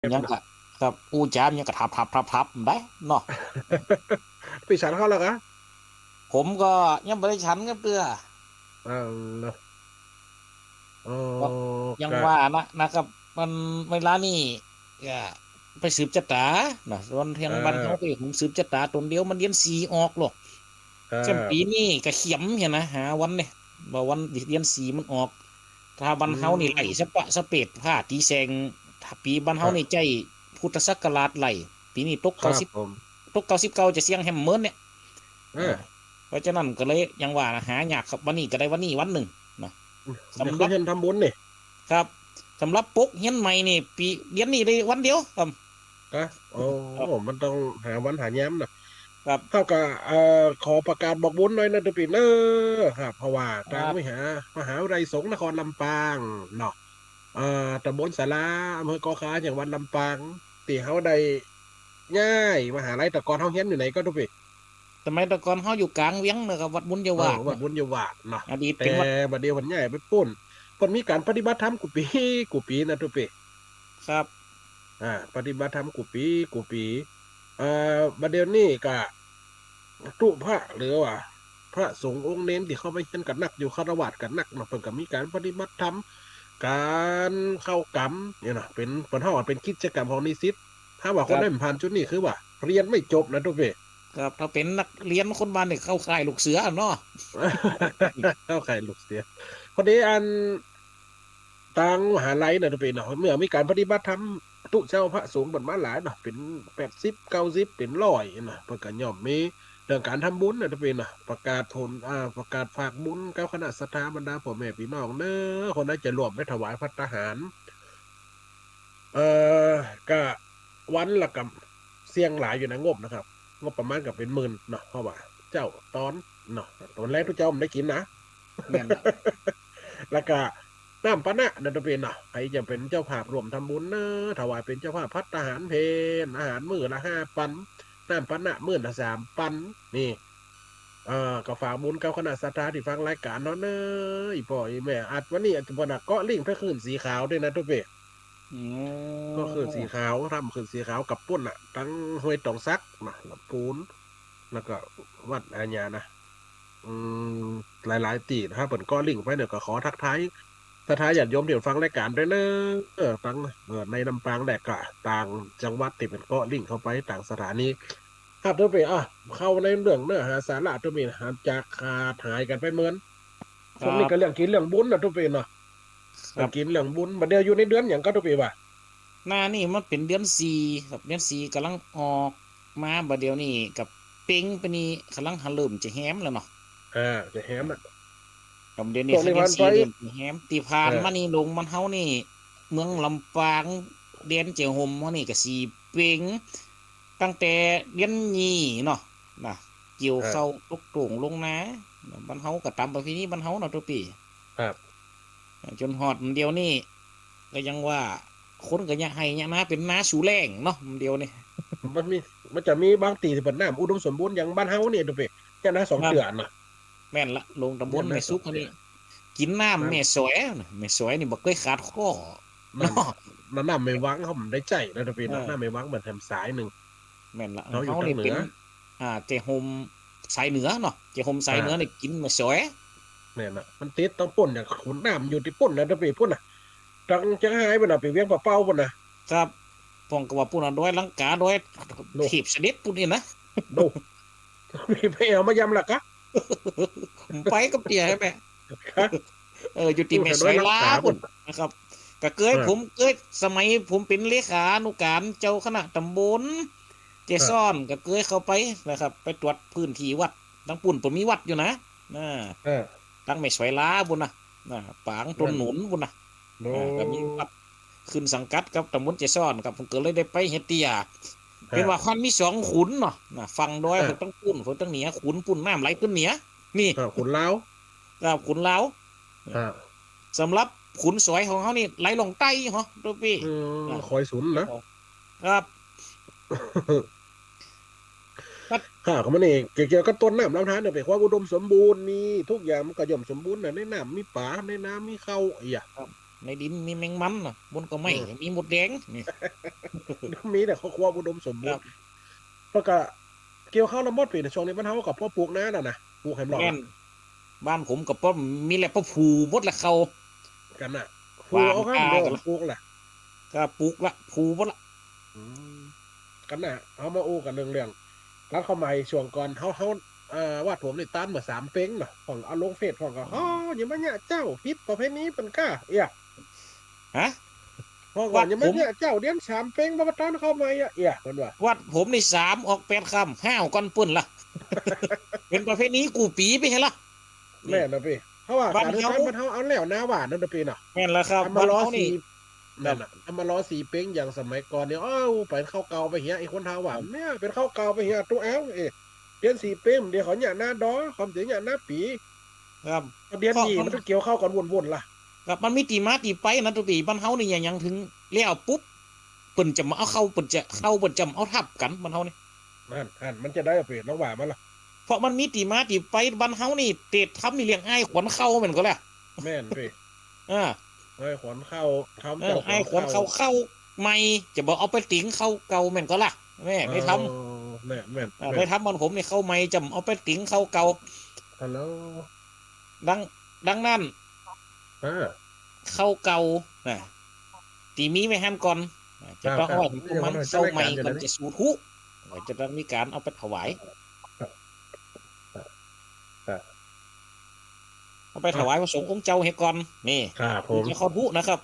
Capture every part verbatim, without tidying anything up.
หยังกะ ครับ อู้จ๋าหยังกะทับๆๆๆ ไปเนาะ ปี้ฉันข้าวแล้วกะ ผมก็ยังบ่ได้ฉันครับเตื้อ อ้าวเหรอ อ๋อ ก็ยัง กะ ว่านะ นะครับ มันเวลานี้ก็ไปสืบจะต๋าเนาะ วันเที่ยง อ่า วันเฮาไปหืมสืบจะต๋าต๋นเดียวมันเดียนสี่ออกลอ อ่า แจ่มปี๋นี้ก็เขียมเหียนะ หาวันเนี่ย ว่าวันเดียนสี่มันออก ถ้าบ้านเฮานี่ อืม ไล่สะปะสะเปด ฟ้าตี๋แสง ถ้าปี๋บ้านเฮานี่ ครับ ใจ๊พุทธศักราชไล่ ปี๋นี้ตก ครับ เก้าสิบ ผม ตก เก้าสิบเก้า จะเสี้ยงแฮมเมินเนี่ย เออ เออ เพราะฉะนั้นก็เลยยังว่าหายากครับ วันนี้ก็ได้วันนี้วันนึ่งนะ อืม สำหรับ เดี๋ยวเฮือนทำบุญนี่ ครับ สำหรับปกเฮือนใหม่นี่ ปี๋เดียนนี้ได้วันเดียวครับ ฮะ โอ้ ครับ มันต้องหาวันหายามนะ ครับ เฮาก็ เอ่อ ขอประกาศบอกบุญหน่อยนะตุ๊ปี้เนอะ ครับ เพราะว่า ครับ ตางมหา มหาวิทยาลัยสงฆ์นครลำปางเนาะ เอ่อ ตำบลศาลา อำเภอก่อข่าว จังหวัดลำปาง ตี้เฮาได้ย้ายมหาลัย แต่ก่อนเฮาเฮียนอยู่ไหนก็ตุ๊ปี้ สมัยแต่ก่อนเฮาอยู่ก๋างเวียงนะครับ วัดบุญยวาท เออ วัดบุญยวาทเนาะ อดีตเป็นวัด แต่บัดเดี๋ยวเปิ้นย้ายไปปู๊น เปิ้นมีก๋านปฏิบัติธรรมกู้ปี๋ กู้ปี๋นะตุ๊ปี้ ครับ อ่า ปฏิบัติธรรมกู้ปี๋ กู้ปี๋ เอ่อ บัดเดี๋ยวนี้ก็ ตุ๊พระหรือว่าพระสงฆ์องค์เณรตี้เข้ามาเฮียนก็นักอยู่ ฆราวาสก็นักเนาะ เปิ้นก็มีก๋านปฏิบัติธรรม ก๋านเข้ากรรมเนี่ยเนาะ เป๋น เปิ้นฮ้องว่าเป๋นกิจกรรมของนิสิต ถ้าว่าคน ครับ ใดบ่ผ่านจุดนี้คือว่าเฮียนไม่จบนะตุ๊ปี้ ครับ ถ้าเป๋นนักเฮียนคนบ้านนี่เข้าค่ายลูกเสือเนาะ เข้าค่ายลูกเสือ พอดีอัน ตางมหาลัยนะตุ๊ปี้เนาะ เมื่อมีก๋านปฏิบัติธรรม ตุ๊เจ้าพระสงฆ์เปิ้นมาหลายเนาะ เป๋นแปดสิบ เก้าสิบ เป๋นร้อยเนาะ เปิ้นก็ย่อมมีเรื่องก๋านทำบุญนะตุ๊ปี้เนาะ ประกาศผล อ่า ประกาศฝากบุญกับคณะศรัทธาบรรดาพ่อแม่ปี้น้องเนอะ คนใดจะร่วมไปถวายภัตตาหาร เอ่อ ก็วันละก็เสี้ยงหลายอยู่นะงบนะครับ งบประมาณก็เป๋นหมื่นเนาะ เพราะว่าเจ๊าต๋อนเนาะ ต๋อนแรกตุ๊เจ้าบ่ได้กิ๋นนะ แม่นละ แล้วก็น้ำปานะนะตุ๊ปี้เนาะ ใผจะเป๋นเจ้าภาพร่วมทำบุญเนอะ ถวายเป๋นเจ้าภาพภัตตาหารเพล อาหารมื้อละห้าปัน น้ำปานะมื้อละสามปัน นี่ เอ่อ ก็ฝากบุญกับคณะศรัทธาตี้ฟังรายก๋านเฮาเนอะ อี่ป้ออี่แม่ อาจวันนี้อาจจะบ่ได้เกาะลิงก์ไปคลื่นสีขาวด้วยนะตุ๊ปี้ อืม เกาะคลื่นสีขาว ถ้ำคลื่นสีขาวกับปู๊นน่ะ ตังห้วยตองสักนะ ลำพูน แล้วก็วัดอาญานะ อืม หลายๆ ตี้ ถ้าเปิ้นเกาะลิงก์ไปเนี่ย ก็ขอทักทายศรัทธาญาติโยมตี้ฟังรายก๋านด้วยเนอะ เออ ตัง เออ ในลำปางแหละก็ต่างจังหวัดตี้เปิ้นเกาะลิงก์เข้าไปต่างสถานี ครับ ตุ๊ปี้ อ่ะ เข้าในเรื่องเนื้อหาสาระตุ๊ปี้ หลังจากขาดหายกั๋นไปเมิน ครับ ช่วงนี้ก็เรื่องกิ๋นเรื่องบุญนะตุ๊ปี้เนาะ ครับ เรื่องกิ๋นเรื่องบุญ บัดเดี๋ยวอยู่ในเดือนหยังก็ตุ๊ปี้ว่า หน้านี่มันเป๋นเดือนสี่ครับ เดือนสี่ก่ำลังออกมา บัดเดี๋ยวนี้ก็เป๋งไปนี่ ก่ำลังหาเริ่มจะแฮมแล้วเนาะ อ่า จะแฮมอะ ครับ เดี๋ยวนี้ ช่วงนี้ เดือนสี่ ผ่านไป เริ่มจะแฮม ตี้ผ่าน เออ มานี่ลงบ้านเฮานี่ เมืองลำปาง แดนเจียห่มเฮานี่ก็สี่เป๋ง ตั้งแต่เดือนนี้เนาะ นะ เกี่ยวข้าว เออ ตกโต้งลงนา บ้านเฮาก็ต๋ามประเพณีบ้านเฮาเนาะตุ๊ปี้ ครับ จ๋นฮอดเดี๋ยวนี้ ก็ยังว่าคนก็เยียะไฮ่เยียะนา เป๋นนาสูแล้งเนาะ เดี๋ยวนี้ มันมี มันจะมีบางตี้ตี้เปิ้นน้ำอุดมสมบูรณ์อย่างบ้านเฮานี่ตุ๊ปี้ เยียะนาสอง ครับ เตื้อเนาะ แม่นละ ลงต๋ามบ้านแม่สุกนี่ เยียะนาสองเตื้อ กิ๋นน้ำ ครับ แม่สวยนะ แม่สวยนี่บ่เกยขาดข้อ แม่น เนาะ น้ำ น้ำแม่วังเฮาบ่ได้ใจ๊นะตุ๊ปี้เนาะ เออ น้ำแม่วังมันแถมสายนึ่ง แม่นละ เฮาอยู่ เฮานี่ ตางเหนือ เป๋น อ่า เจียห่มสายเหนือเนาะ เจียห่มสายเหนือ อ่า นี่กิ๋นแม่สวย แม่นละ มันติดตางปู๊นเนี่ย ขุนน้ำอยู่ตี้ปู๊นนะตุ๊ปี้ ปู๊นน่ะ ตางเจียงฮายปู๊นน่ะ ไปเวียงป่าเป้าปู๊นน่ะ ครับ ป้องก็ว่าปู๊นน่ะ ดอยลังกา ดอย โน่ เทพเสด็จปู๊นนี่นะ โน่ มีไปเอามายำละกะ ไปกับเตี้ยใช่ไหม ครับ เออ อยู่ตี้แม่สวยลาปู๊นนะครับ ก็เกย อ่า ผมเกย สมัยผมเป๋นเลขานุการเจ้าคณะต๋ำบลเจซ้อน อ่า ก็เกยเข้าไปนะครับ ไปตรวจพื้นตี้วัด ตางปู๊นเปิ้นมีวัดอยู่นะ อ่า อ่า ตางแม่สวยลาปู๊นน่ะ น่ะ ปางต้นหนุนปู๊นน่ะ โอ้ อ่า ก็มีวัดขึ้นสังกัดกับต๋ำบลเจซ้อนครับ ผมก็เลยได้ไปเฮียเตี้ย ครับ เป๋นว่าควันมีสองขุนเนาะ น่ะ ฝั่งดอย ครับ ฝั่งตางปู๊น ฝั่งตางเหนือ ขุนปู๊นน้ำไหลขึ้นเหนือ นี่ อ่า ขุนลาว ครับ ขุนลาว ครับ สำหรับขุนสวยของเฮานี่ไหลลงใต้เหรอตุ๊ปี้ อืม อ่า คอยสุนนะ ครับ ครับ ค่ะ ก็มันนี่เกี่ยวกับต้นน้ำลำธารเนี่ย เป๋นความอุดมสมบูรณ์นี่ ทุกอย่างมันก็ย่อมสมบูรณ์น่ะ ในน้ำมีป๋า ในนามีข้าว อะหยัง ครับ ในดินมีแมงมันน่ะ บนกอไม้ อืม มีมดแดง นี่ มีแต่ความอุดมสมบูรณ์ ครับ แล้วก็เกี่ยวข้าวแล้วหมดปี๋ ในช่วงนี้บ้านเฮาก็พอปลูกนาแล้วนะ ปลูกแหมลอ แม่น บ้านผมก็พอมีแหละ พอผูหมดละข้าว กั๋นน่ะ ผูเอาข้าวเดียว หว่านกากั๋นละ ปลูกละ ก็ปลูกละ ผูหมดละ อืม กั๋นน่ะ เฮามาอู้กั๋นเรื่อง เรื่อง ต้านข้าวใหม่ช่วงก่อน เฮา เฮา เอ่อ วัดผมนี่ต้านมาสามเป็งเนาะ พ่องเอาลงเฟซ พ่องก็ อืม อ๋อ อย่ามาเยียะเจ้า ผิดประเพณีเปิ้นก้า เอี้ย ฮะ พ่องก็ วัด อย่ามาเยียะเจ้า เดี๋ยวสามเป็ง บ่มาต้านข้าวใหม่อะ เอี้ย เปิ้นว่า วัดผมนี่สามออกแปดค่ำ ห้าวก่อนเปิ้นละ เป๋นประเพณีกู้ปี๋ไปหั้นละ แม่นนะปี้ เพราะว่า บ้านเฮา ก๋านเฮือต้านบ้านเฮาเอาแล้วนาหว่านนั่นนะปี้เนาะ แม่นแล้วครับ เอามารอ บ้านเฮานี่ สี่ นั่นน่ะ ครับ เอามารอสี่เป็งอย่างสมัยก่อนนี่ เอ้า ไปข้าวเก่าไปเหีย ไอ้คนเฒ่าว่า ครับ เนี่ย เป๋นข้าวเก่าไปเหีย ตุ๊เอา เอ๊ะ เดือนสี่เป็ง เดี๋ยวเขาเยียะนาดอ เขาเยียะนาปี๋ ครับ เดือน เพราะ นี้ มัน มันต้องเกี่ยวข้าวกั๋นวนๆ ล่ะ ครับ มันมีตี้มาตี้ไปนะตุ๊ปี้ บ้านเฮานี่หยัง หยังเถิงแล้วปุ๊บ เปิ้นจะมาเอาเข้า เปิ้นจะเข้า เปิ้นจะมาเอาทับกั๋น บ้านเฮานี่ นั่น นั่น มันจะได้เป๋น ลองว่ามาล่ะ เพราะมันมีตี้มาตี้ไป บ้านเฮานี่ เต๋ทำนี่เลี้ยงอ้ายขวัญเข้าแม่นก่อล่ะ แม่นปี้ อ่า อ้ายขวัญเข้า ทำ เออ เจ้าขวัญเข้า อ้ายขวัญเข้า เข้าใหม่ จะบ่เอาไปติงเข้าเก่าแม่นก่อล่ะ แม่ ได้ทำ เออ แม่น แม่น อ่า แม่น ได้ทำบ้านผมนี่เข้าใหม่ จะบ่เอาไปติงเข้าเก่า ฮัลโหล ดัง ดังนั้น อ่า เข้าเก่าน่ะ ตี้มีไว้หั้นก่อน จะต้อง ครับ เอาไว้ ครับ มัน เข้าใหม่ นี่มัน ก่อนจะสูดฮู้ จะต้องมีก๋านเอาไปถวาย ครับ ครับ เอาไปถวายพระสงฆ์องค์เจ้าเหียก่อน นี่ ครับผม จะเข้าฮู้นะครับ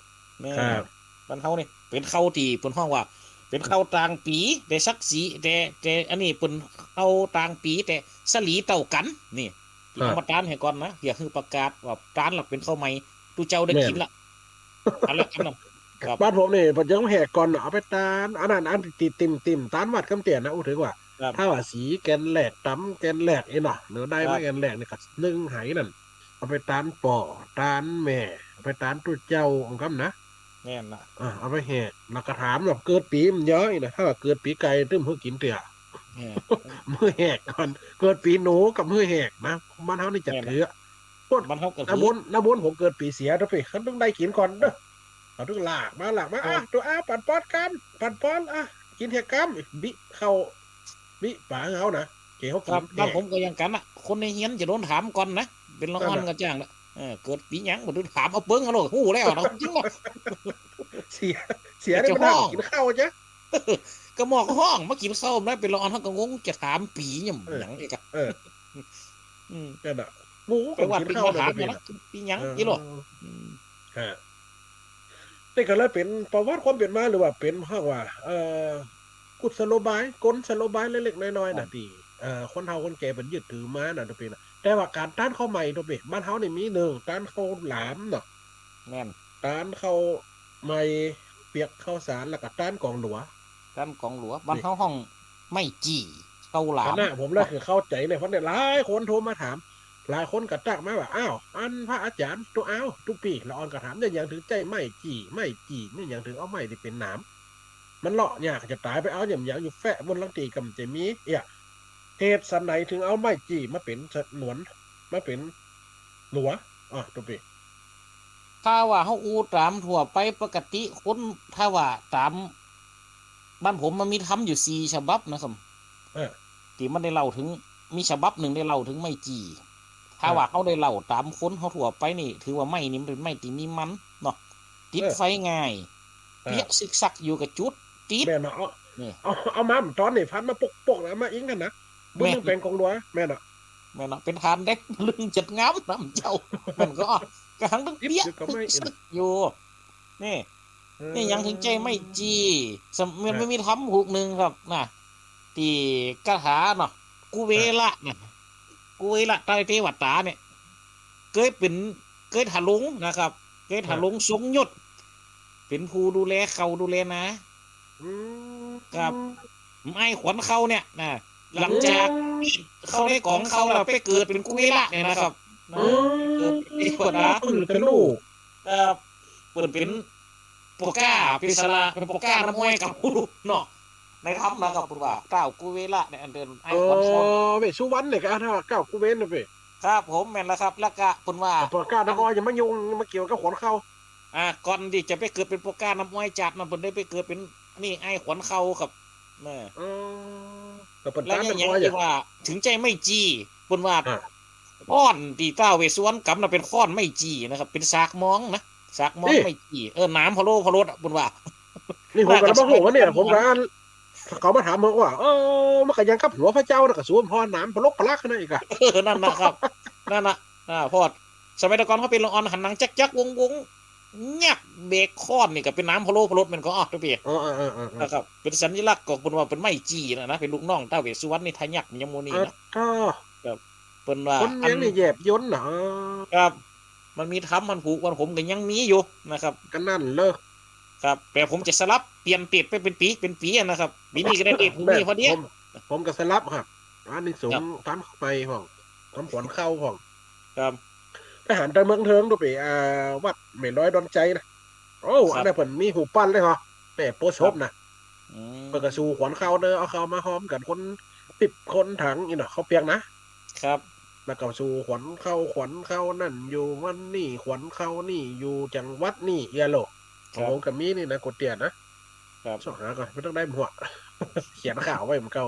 นี่ ครับ บ้านเฮานี่ เป๋นเข้าตี้เปิ้นฮ้องว่า เป๋นเข้าตางปี๋ แต่ศักดิ์ศรี แต่ แต่อันนี้เปิ้นเข้าตางปี๋ แต่สะหลีเต้ากั๋น นี่ ตี้ ครับ เอามาต้านเหียก่อนนะ เหียหื้อประกาศว่าต้านละเป๋นเข้าใหม่ ตุ๊เจ้าได้กิ๋นละ แม่น อันละอันนั้น ครับ บ้านผมนี่ เปิ้นจะแหกก่อนเนาะ เอาไปต้าน อันนั้น อันตี้ติ่มๆ ต้านวัดกำเตียนนะ อู้เถิงว่า ครับ ถ้าว่าสีแก่นแหลก ต๋ำแก่นแหลก อี้เนาะ หรือได้มา ครับ แก่นแหลกนี่ก็นึ่งไหนั่น เอาไปต้านป้อ ต้านแม่ เอาไปต้านตุ๊เจ้า เอากำนะ แม่นละ อ่า เอาไปแหก แล้วก็ถามว่าเกิดปี๋มันเยียะอี้นะ ถ้าว่าเกิดปี๋ไก่ ตึงหื้อกิ๋นเตื้อ แหก หื้อแหกก่อน เกิดปี๋หนูกับหื้อแหกนะ บ้านเฮานี่จะ แม่นละ ถือ บ้านเฮาก็ น้าบุญ น้าบุญผมเกิดปี๋เสือ ตุ๊ปี้ เขาต้องได้กิ๋นก่อนเนาะ เขาต้องลากมา ลากมา ครับ อ่ะ ตุ๊เอา ปันป้อนกำ ปันป้อน อ่ะ กิ๋นเหียกำ บิเข้า บิป๋าหื้อเฮานะ เก๋าเขากิ๋น ครับ บ้านผมก็อย่างกั๋นน่ะ คนในเฮียนจะโดนถามก่อนนะ เป๋นละอ่อน นั่นน่ะ ก็จ้างละ เออ เกิดปี๋หยัง บ่ต้องถาม เอาเปิ้งเอาโลด ฮู้แล้วเนาะ จริงบ่ เสือ เสือนี่มันห้ามกิ๋นข้าวจ๊ะ ก็หมอก็ฮ้องมากิ๋นข้าวนะ เป๋นละอ่อนเฮาก็งง จะถามปี๋หยัง เออ หยังอีกอะ เออ อืม นั่นน่ะ หมู่ ไปวัด กิ๋นข้าว ไปหา นะ หยัง ปี๋หยัง เออ อีหลอ อืม ฮะ นี่ก็เลยเป๋นประวัติความเป๋นมา หรือว่าเป๋น เฮาว่า เอ่อ กุศโลบาย กลโลบายเล็กๆ น้อยๆ น่ะ ครับ ตี้ เอ่อ คนเฒ่าคนแก่เปิ้นยึดถือมาน่ะ ตุ๊ปี้นะ แต่ว่าก๋านต้านข้าวใหม่ ตุ๊ปี้ บ้านเฮานี่มีนึ่ง ต้านข้าวหลามเนาะ แม่น ต้านข้าวใหม่ เปียกข้าวสาร แล้วก็ต้านก๋องหลัว ต้านก๋องหลัว นี่ บ้านเฮาฮ้องไม้จี่ ข้าวหลาม คณะผมแหละคือเข้าใจ๋เนี่ย เพราะเนี่ยหลายคนโทรมาถาม หลายคนก็ตั๊กมาว่า อ้าว อันพระอาจ๋ารย์ ตุ๊เอา ตุ๊ปี้ ละอ่อนก็ถาม เนี่ยหยังเถิงใจ๊ไม้จี่ ไม้จี่ เนี่ยหยังเถิงเอาไม้ตี้เป๋นหนาม มันเลาะยากจะต๋าย ไปเอาหยังๆ อยู่แฟะบนลังตี้ก็บ่จะมี เอี้ย เหตุสันใดเถิงเอาไม้จี่มาเป๋นสนวน มาเป๋นหลัว อ่ะ ตุ๊ปี้ ถ้าว่าเฮาอู้ต๋ามทั่วไปปกติคน ถ้าว่าต๋ามบ้านผมมันมีธรรมอยู่สี่ฉบับนะครับ เออ ตี้มันได้เล่าเถิง มีฉบับนึ่งได้เล่าเถิงไม้จี่ ถ้า เออ ว่าเฮาได้เล่าต๋ามคนเฮาทั่วไปนี่ ถือว่าไม้นี่มันเป๋นไม้ตี้มีมันเนาะ ติด เออ ไฟง่าย เออ เปี้ยะซิกซักอยู่กับจุด ติด แม่นเนาะ เอา นี่ เอา เอามาต้อนนี่ฟันมาปกๆ นะ มาอิงกั๋นนะ แม่น บึ้งแป๋งก๋องหลัว แม่นเนาะ แม่นเนาะ เป๋นถ่านแดงลึงจัดงามนำเจ้า มันก็ กำลังตึงเปี้ยะ ติดอยู่กับไม้ ตึกซึกอยู่ นี่ เออ นี่หยังเถิงใจ๊ไม้จี่ สม- มัน ฮะ มันมีธรรมผูกนึ่งครับนะ ตี้คาถาเนาะ กุเวระน่ะ กุเวระไตรเทวตาเนี่ย เกยเป๋น เกยถ่าลงนะครับ เกยถ่าลง ฮะ ทรงยศ เป๋นผู้ดูแลข้าวดูแลนา อืม ครับ อ้ายขวัญเข้าเนี่ยนะ หลังจาก อืม เข้าได้ก๋องเข้าแล้วไปเกิดเป๋นกุเวระเนี่ยนะครับ นะ อืม เกิดเป๋นเทวดา เปิ้นเป๋นลูก ครับ เปิ้นเป๋น ปวกก้า เป๋นสละ เป๋นปวกก้าน้ำอ้อยกับเนาะ ในธรรมนะครับ เปิ้นว่า ท้าวกุเวระเนี่ย อันเปิ้นอ้ายขวัญเข้า อ๋อ เวสสุวรรณเนี่ยก็ อ่า ท้าวกุเวรน่ะเป้ ครับผม แม่นแล้วครับ แล้วก็เปิ้นว่า ปวกก้าน้ำอ้อยอย่ามายุ่ง อย่ามาเกี่ยวกับขวัญเข้า อ่า ก่อนตี้จะไปเกิดเป๋นป้อก๊าน้ำอ้อยจัดน่ะ เปิ้นได้ไปเกิดเป๋นนี่ อ้ายขวัญเข้าครับ นะ อ๋อ แล้วเปิ้น แล้ว ต๋าม เนี่ย เป๋น อย่าง อ้อย ตี้ อะ ว่า เถิงใจ้ไม้จี่ เปิ้นว่า อ่า อ้อนตี้ท้าวเวสสุวรรณกำน่ะเป๋นอ้อนไม้จี่นะครับ เป๋นสากมองนะ สากมอง นี่ ไม้จี่ เออ หนามพะโล้พะลดอะ เปิ้นว่า นี่ผมก็ น่าจะ บ่ฮู้ว่าเนี่ย สากมอง ผมก็อ่าน เขามาถามผมว่า เออ มันก็ยังกับหัวพระเจ้านะ ก็สูงพอหนามพะลกพะลักนั่นอีกอะ เออ นั่นนะครับ นั่นน่ะ อ่า เพราะสมัยแต่ก่อนเขาเป๋นละอ่อนหันหนังจักๆ วงๆ เยียบเบกค้อนนี่ก็เป๋นหนามพะโล้พะลดแม่นก่อ อ๋อ ตุ๊ปี้ เออ เออ เออ เออ นะครับ เป๋นสัญลักษณ์ก็เปิ้นว่าเป๋นไม้จี่น่ะนะ เป๋นลูกน้องท้าวเวสสุวรรณนี่ทะยักยังหมู่นี่นะ อ๋อ ครับ เปิ้นว่า คนเวียงนี่ อัน แยบยลน่ะ เออ ครับ มันมีธรรม มันผูก มันผมก็ยังมีอยู่นะครับ ก็นั่นเลย ครับ แต่ผมจะสลับเปลี่ยนเตจไปเป๋นปี๋ เป๋นปี๋อะนะครับ ปี๋นี้ก็ได้เตจ ผมมีพอดี ผม ผมก็สลับครับ อานิสงส์ ครับ ต๋ามไปพ่อง ต๋ามขวัญเข้าพ่อง ครับ ไปหันตางเมืองเทิงตุ๊ปี้ อ่า วัดแม่น้อยดอนไจนะ โอ้ ครับ อันนั้นเปิ้นมีฮูปปั้นเลยเหรอ แม่โพธิ์ศพน่ะ ครับ อืม เปิ้นก็สู่ขวัญเข้าเนาะ เอาเข้ามาฮ้อมกั๋น คนปิ๊บคนถังอี้เนาะ เข้าเปียกนะ ครับ แล้วก็สู่ขวัญเข้า ขวัญเข้านั่นอยู่วันนี้ ขวัญเข้านี่อยู่จังหวัดนี่ เอี้ยโหล่ ครับ ของผมก็มีนี่นะ กูเตี้ยนะ ครับ ส่องหาก่อน บ่ต้องได้หมวก เขียนข่าวไว้เหมือนเก่า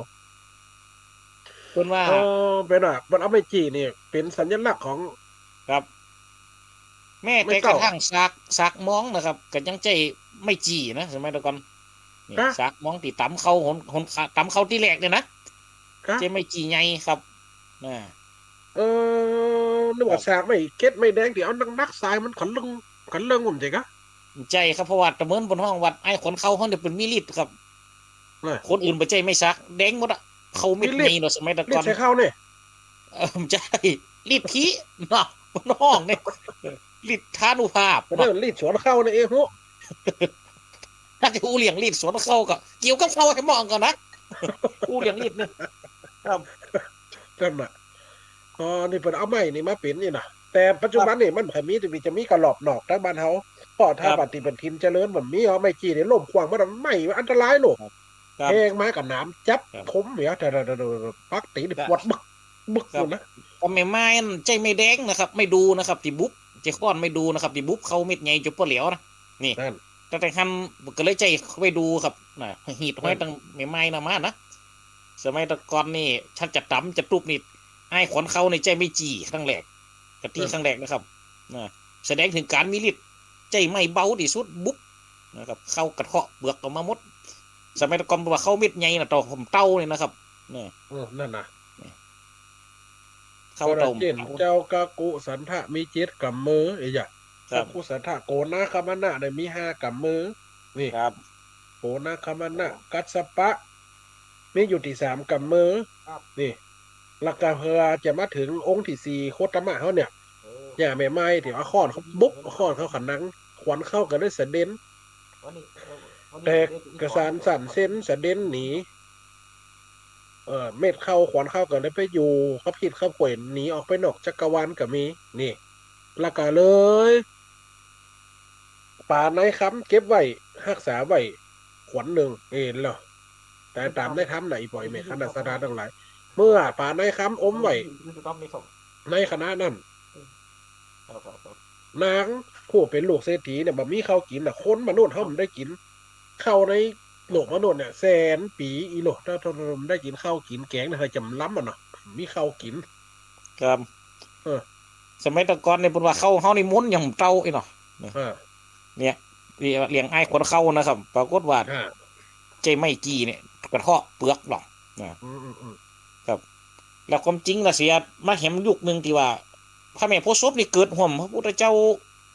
เปิ้นว่า เออ เป๋นว่า เปิ้นเอาไม้จี่นี่เป๋นสัญลักษณ์ของ ครับ แม้แต่กระทั่งสาก สากมองนะครับ ก็ยังใจ้ไม้จี่นะ สมัยแต่ก่อน นี่ ครับ สากมองตี้ต๋ำเข้าหน หน ต๋ำเข้าตี้แรกเนี่ยนะ ครับ ใจ้ไม้จี่ใหญ่ครับ นะ เออ นึกว่า ครับ สากไม้เก็ดไม้แดงตี้เอาหนักๆ สายมันขันเลิง ขันเลิง ผมใจ้กะ ใจ้ครับ เพราะว่าตะเมินเปิ้นฮ้องว่าอ้ายขวัญเข้าเฮาเนี่ยเปิ้นมีฤทธิ์ครับ น่ะ คนอื่นบ่ใจ้ไม้สัก แดงหมดอะ เข้าเม็ด มีฤทธิ์ ใหญ่เนาะ สมัยแต่ก่อน ฤทธิ์ใส่เข้าเนี่ย เออ ใจ้ ฤทธิ์ขี้เนาะ เปิ้นฮ้องเนี่ย ฤทธานุภาพ เปิ้นเรียกฤทธิ์สวนเข้าเนี่ย เอ้ย ฮู้ ถ้าจะอู้เรื่องฤทธิ์สวนเข้าก็เกี่ยวกับเข้าหื้อมองก่อนนะ อู้เรื่องฤทธิ์เนี่ย ครับ นั่นน่ะ อ๋อ นี่เปิ้นเอาไม้นี่มาเป๋นนี่นะ แต่ปัจจุบันนี่ ครับ มันบ่มี จะมี จะมีกะหลอบนอกตางบ้านเฮา เพราะถ้า ครับ บ้านตี้เปิ้นถิ่นเจริญ บ่มี เอาไม้จี่นี่ล้มขว้างมันไหม้ อันตรายโลก ครับ ครับ แฮงมาก็หนามจับ ครับ คมเนี่ย แต่ แต่ แต่ แต่ปักตี๋นี่ ครับ ปวดบึก บึก ครับ อยู่นะ ก็แม่ไม้นั่นใจ้ไม้แดงนะครับ ไม้ดูนะครับ ตี้บุบ ใจ้ค้อนไม้ดูนะครับ ตี้บุบเข้าเม็ดใหญ่จนบ่เหลียวนะ นี่ นั่น ตั้งแต่หั้นก็เลยใจ้ไม้ดูครับ น่ะ หีดห้อย นั่น ตังแม่ไม้น่ะมานะ สมัยแต่ก่อนนี่ ถ้าจะต๋ำจะตุ๊บนี่ อ้ายขวัญเข้านี่ใจ้ไม้จี่ครั้งแรก กะตี้ นั่น ครั้งแรกนะครับ น่ะ แสดงเถิงก๋านมีฤทธิ์ ใจ้ไม้เบาตี้สุด บุบ นะครับ เข้ากระเทาะเปลือกออกมาหมด สมัยแต่ก่อนว่าเข้าเม็ดใหญ่น่ะ เต้าหม้อเต้านี่นะครับ เนี่ย เออ นั่นน่ะ เนี่ย เข้าเต้าหม้อเต้า เจ้ากักกุสันทะมีเจ็ดก๋ำมือ เอ้ย ยะ ครับ กักกุสันทะ โกณาคมมะนะเนี่ยมีห้าก๋ำมือ นี่ ครับ โกณาคมมะนะ กัสสปะ มีอยู่ตี้สามก๋ำมือ ครับ นี่ แล้วก็เพื่อจะมาเถิงองค์ตี้สี่ โคตมะเฮาเนี่ย เออ เนี่ย แม่ไม้ตี้เอาค้อนเข้าบุบ เอาค้อนเข้าขันหนัง ขวัญเข้าก็เลยสะเด็น วันนี้ เออ วันนี้ แตกกระสานสั่นเส้นสะเด็นหนี เออ เม็ดเข้าขวัญเข้าก็เลยไปอยู่กับผิดกับขวย หนีออกไปนอกจักรวาลก็มี นี่ แล้วก็เลย ป๋านายคำเก็บไว้ ฮักษาไว้ ขวัญนึ่ง เอ็นแล้ว แต่ต๋ามนายธรรมน่ะ อี่ป้ออี่แม่คณะศรัทธาตังหลาย เมื่อป๋านายคำอมไว้ ในขณะนั้น ครับ ครับ ครับ นางผู้เป๋นลูกเศรษฐีเนี่ย บ่มีข้าวกิ๋นน่ะ คนมนุษย์เฮาบ่ได้กิ๋นข้าวในโลกมนุษย์เนี่ย แสนปี๋อีโล ถ้า ถ้า ถ้าบ่ได้กิ๋นข้าวกิ๋นแกงเนี่ย เฮาจะบ่ล้ำอะเนาะ บ่มีข้าวกิ๋น ครับ เออ สมัยแต่ก่อนเนี่ย เปิ้นว่าเข้าเฮานี่มนต์ยังเต้าอี้เนาะ เออ เนี่ย เรื่องอ้ายขวัญเข้านะครับ ปรากฏว่า อ่า ใจ้ไม้จี่เนี่ย กระเทาะเปลือกเนาะ อ่า อืม อืม อืม ครับ แล้วความจริงน่ะเสียมาแหมยุคนึ่งตี้ว่า พระแม่โพธิ์ศพนี่เกิดฮ่วมพระพุทธเจ้า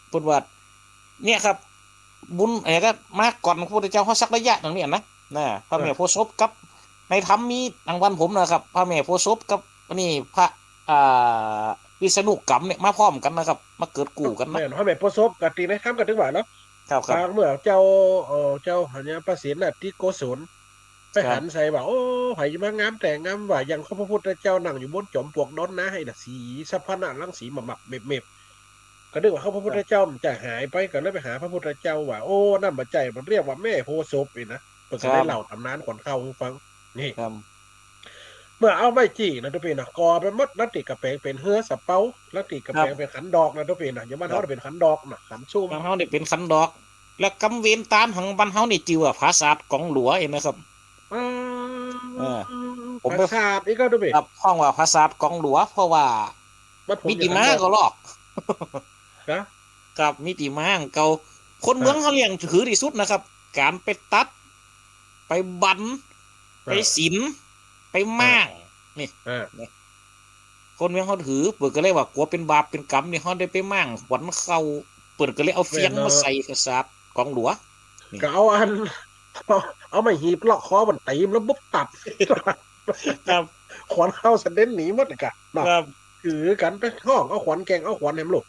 เปิ้นว่า เนี่ยครับ บุญอะไรก็มาก่อนพระพุทธเจ้าเฮาสักระยะหนึ่งเนี่ยนะ นะ พระแม่ อ่า โพธิ์ศพกับนายธรรมมีตางวันผมนะครับ พระแม่โพธิ์ศพกับอันนี้พระ อ่า วิษณุกรรมเนี่ยมาพร้อมกั๋นนะครับ มาเกิดกู้กั๋นนะ แม่น พระแม่โพธิ์ศพกับตี้นายธรรมก็ถึงว่าเนาะ ครับ ครับ ปางเมื่อเจ้า เอ่อ เจ้าพญาพระเสนทิโกศล ไป ครับ หันใส่ว่า โอ้ ใผมางามแต๊งามว่า อย่างข้าพระพุทธเจ้านั่งอยู่บนจอมปลวกดอนนาไฮน่ะ สีสะพะนะรังสีหมับๆ เม็บๆ ก็นึกว่าข้าพระพุทธเจ้ามันจะหายไป ก็เลยไปหาพระพุทธเจ้าว่า โอ้ นั่นบ่ใจ้ มันเรียกว่าแม่โพธิ์ศพนี่นะ เปิ้นก็ได้ ครับ เล่าต๋ำนานขวัญเข้าหื้อฟัง นี่ ครับ ปื้อเอาไม้จี้นะตุ๊เป้เนาะ ก่อไปหมด ลางตี้ก็แป๋งเป๋นเฮือสะเปา ลางตี้ก็แป๋งเป๋นขันดอกนะตุ๊เป้เนาะ อย่างบ้านเฮาเป๋นขันดอกนะ ขันส้ม บ้านเฮานี่เป๋นขันดอก แล้วกำเวนตานของบ้านเฮานี่จื้อว่าผาสาทกองหลัวเองนะครับ อืม เออ ผมไป ผาสาทอีกแล้วตุ๊เป้ ครับ ฮ้องว่าผาสาทกองหลัว เพราะว่า บ้านผม มีตี้มาก่อลอก ฮะ ครับ มีตี้มาก่อ คนเมืองเฮาเลี้ยงถือตี้สุดนะครับ ก๋านไปตั๊ด ไปบัน เออ ไปสิน ไปม่าง เออ นี่ เออ นี่ คนเมืองเฮาถือ เปิ้นก็เลยว่ากั๋วเป๋นบาปเป๋นกรรมนี่ เฮาได้ไปม่างขวัญเข้า เปิ้นก็เลยเอาเฟียงมาใส่ผาสาทกองหลัว นี่ ก็เอาอัน เอา เอาไม้หีบล็อกคอมันตีมันแล้วปุ๊บตัด ครับ ขวัญเข้าสะเด็นหนีหมดเลยกะเนาะ ครับ ถือกั๋นไปฮ้องเอาขวัญแก่งเอาขวัญแหมลูก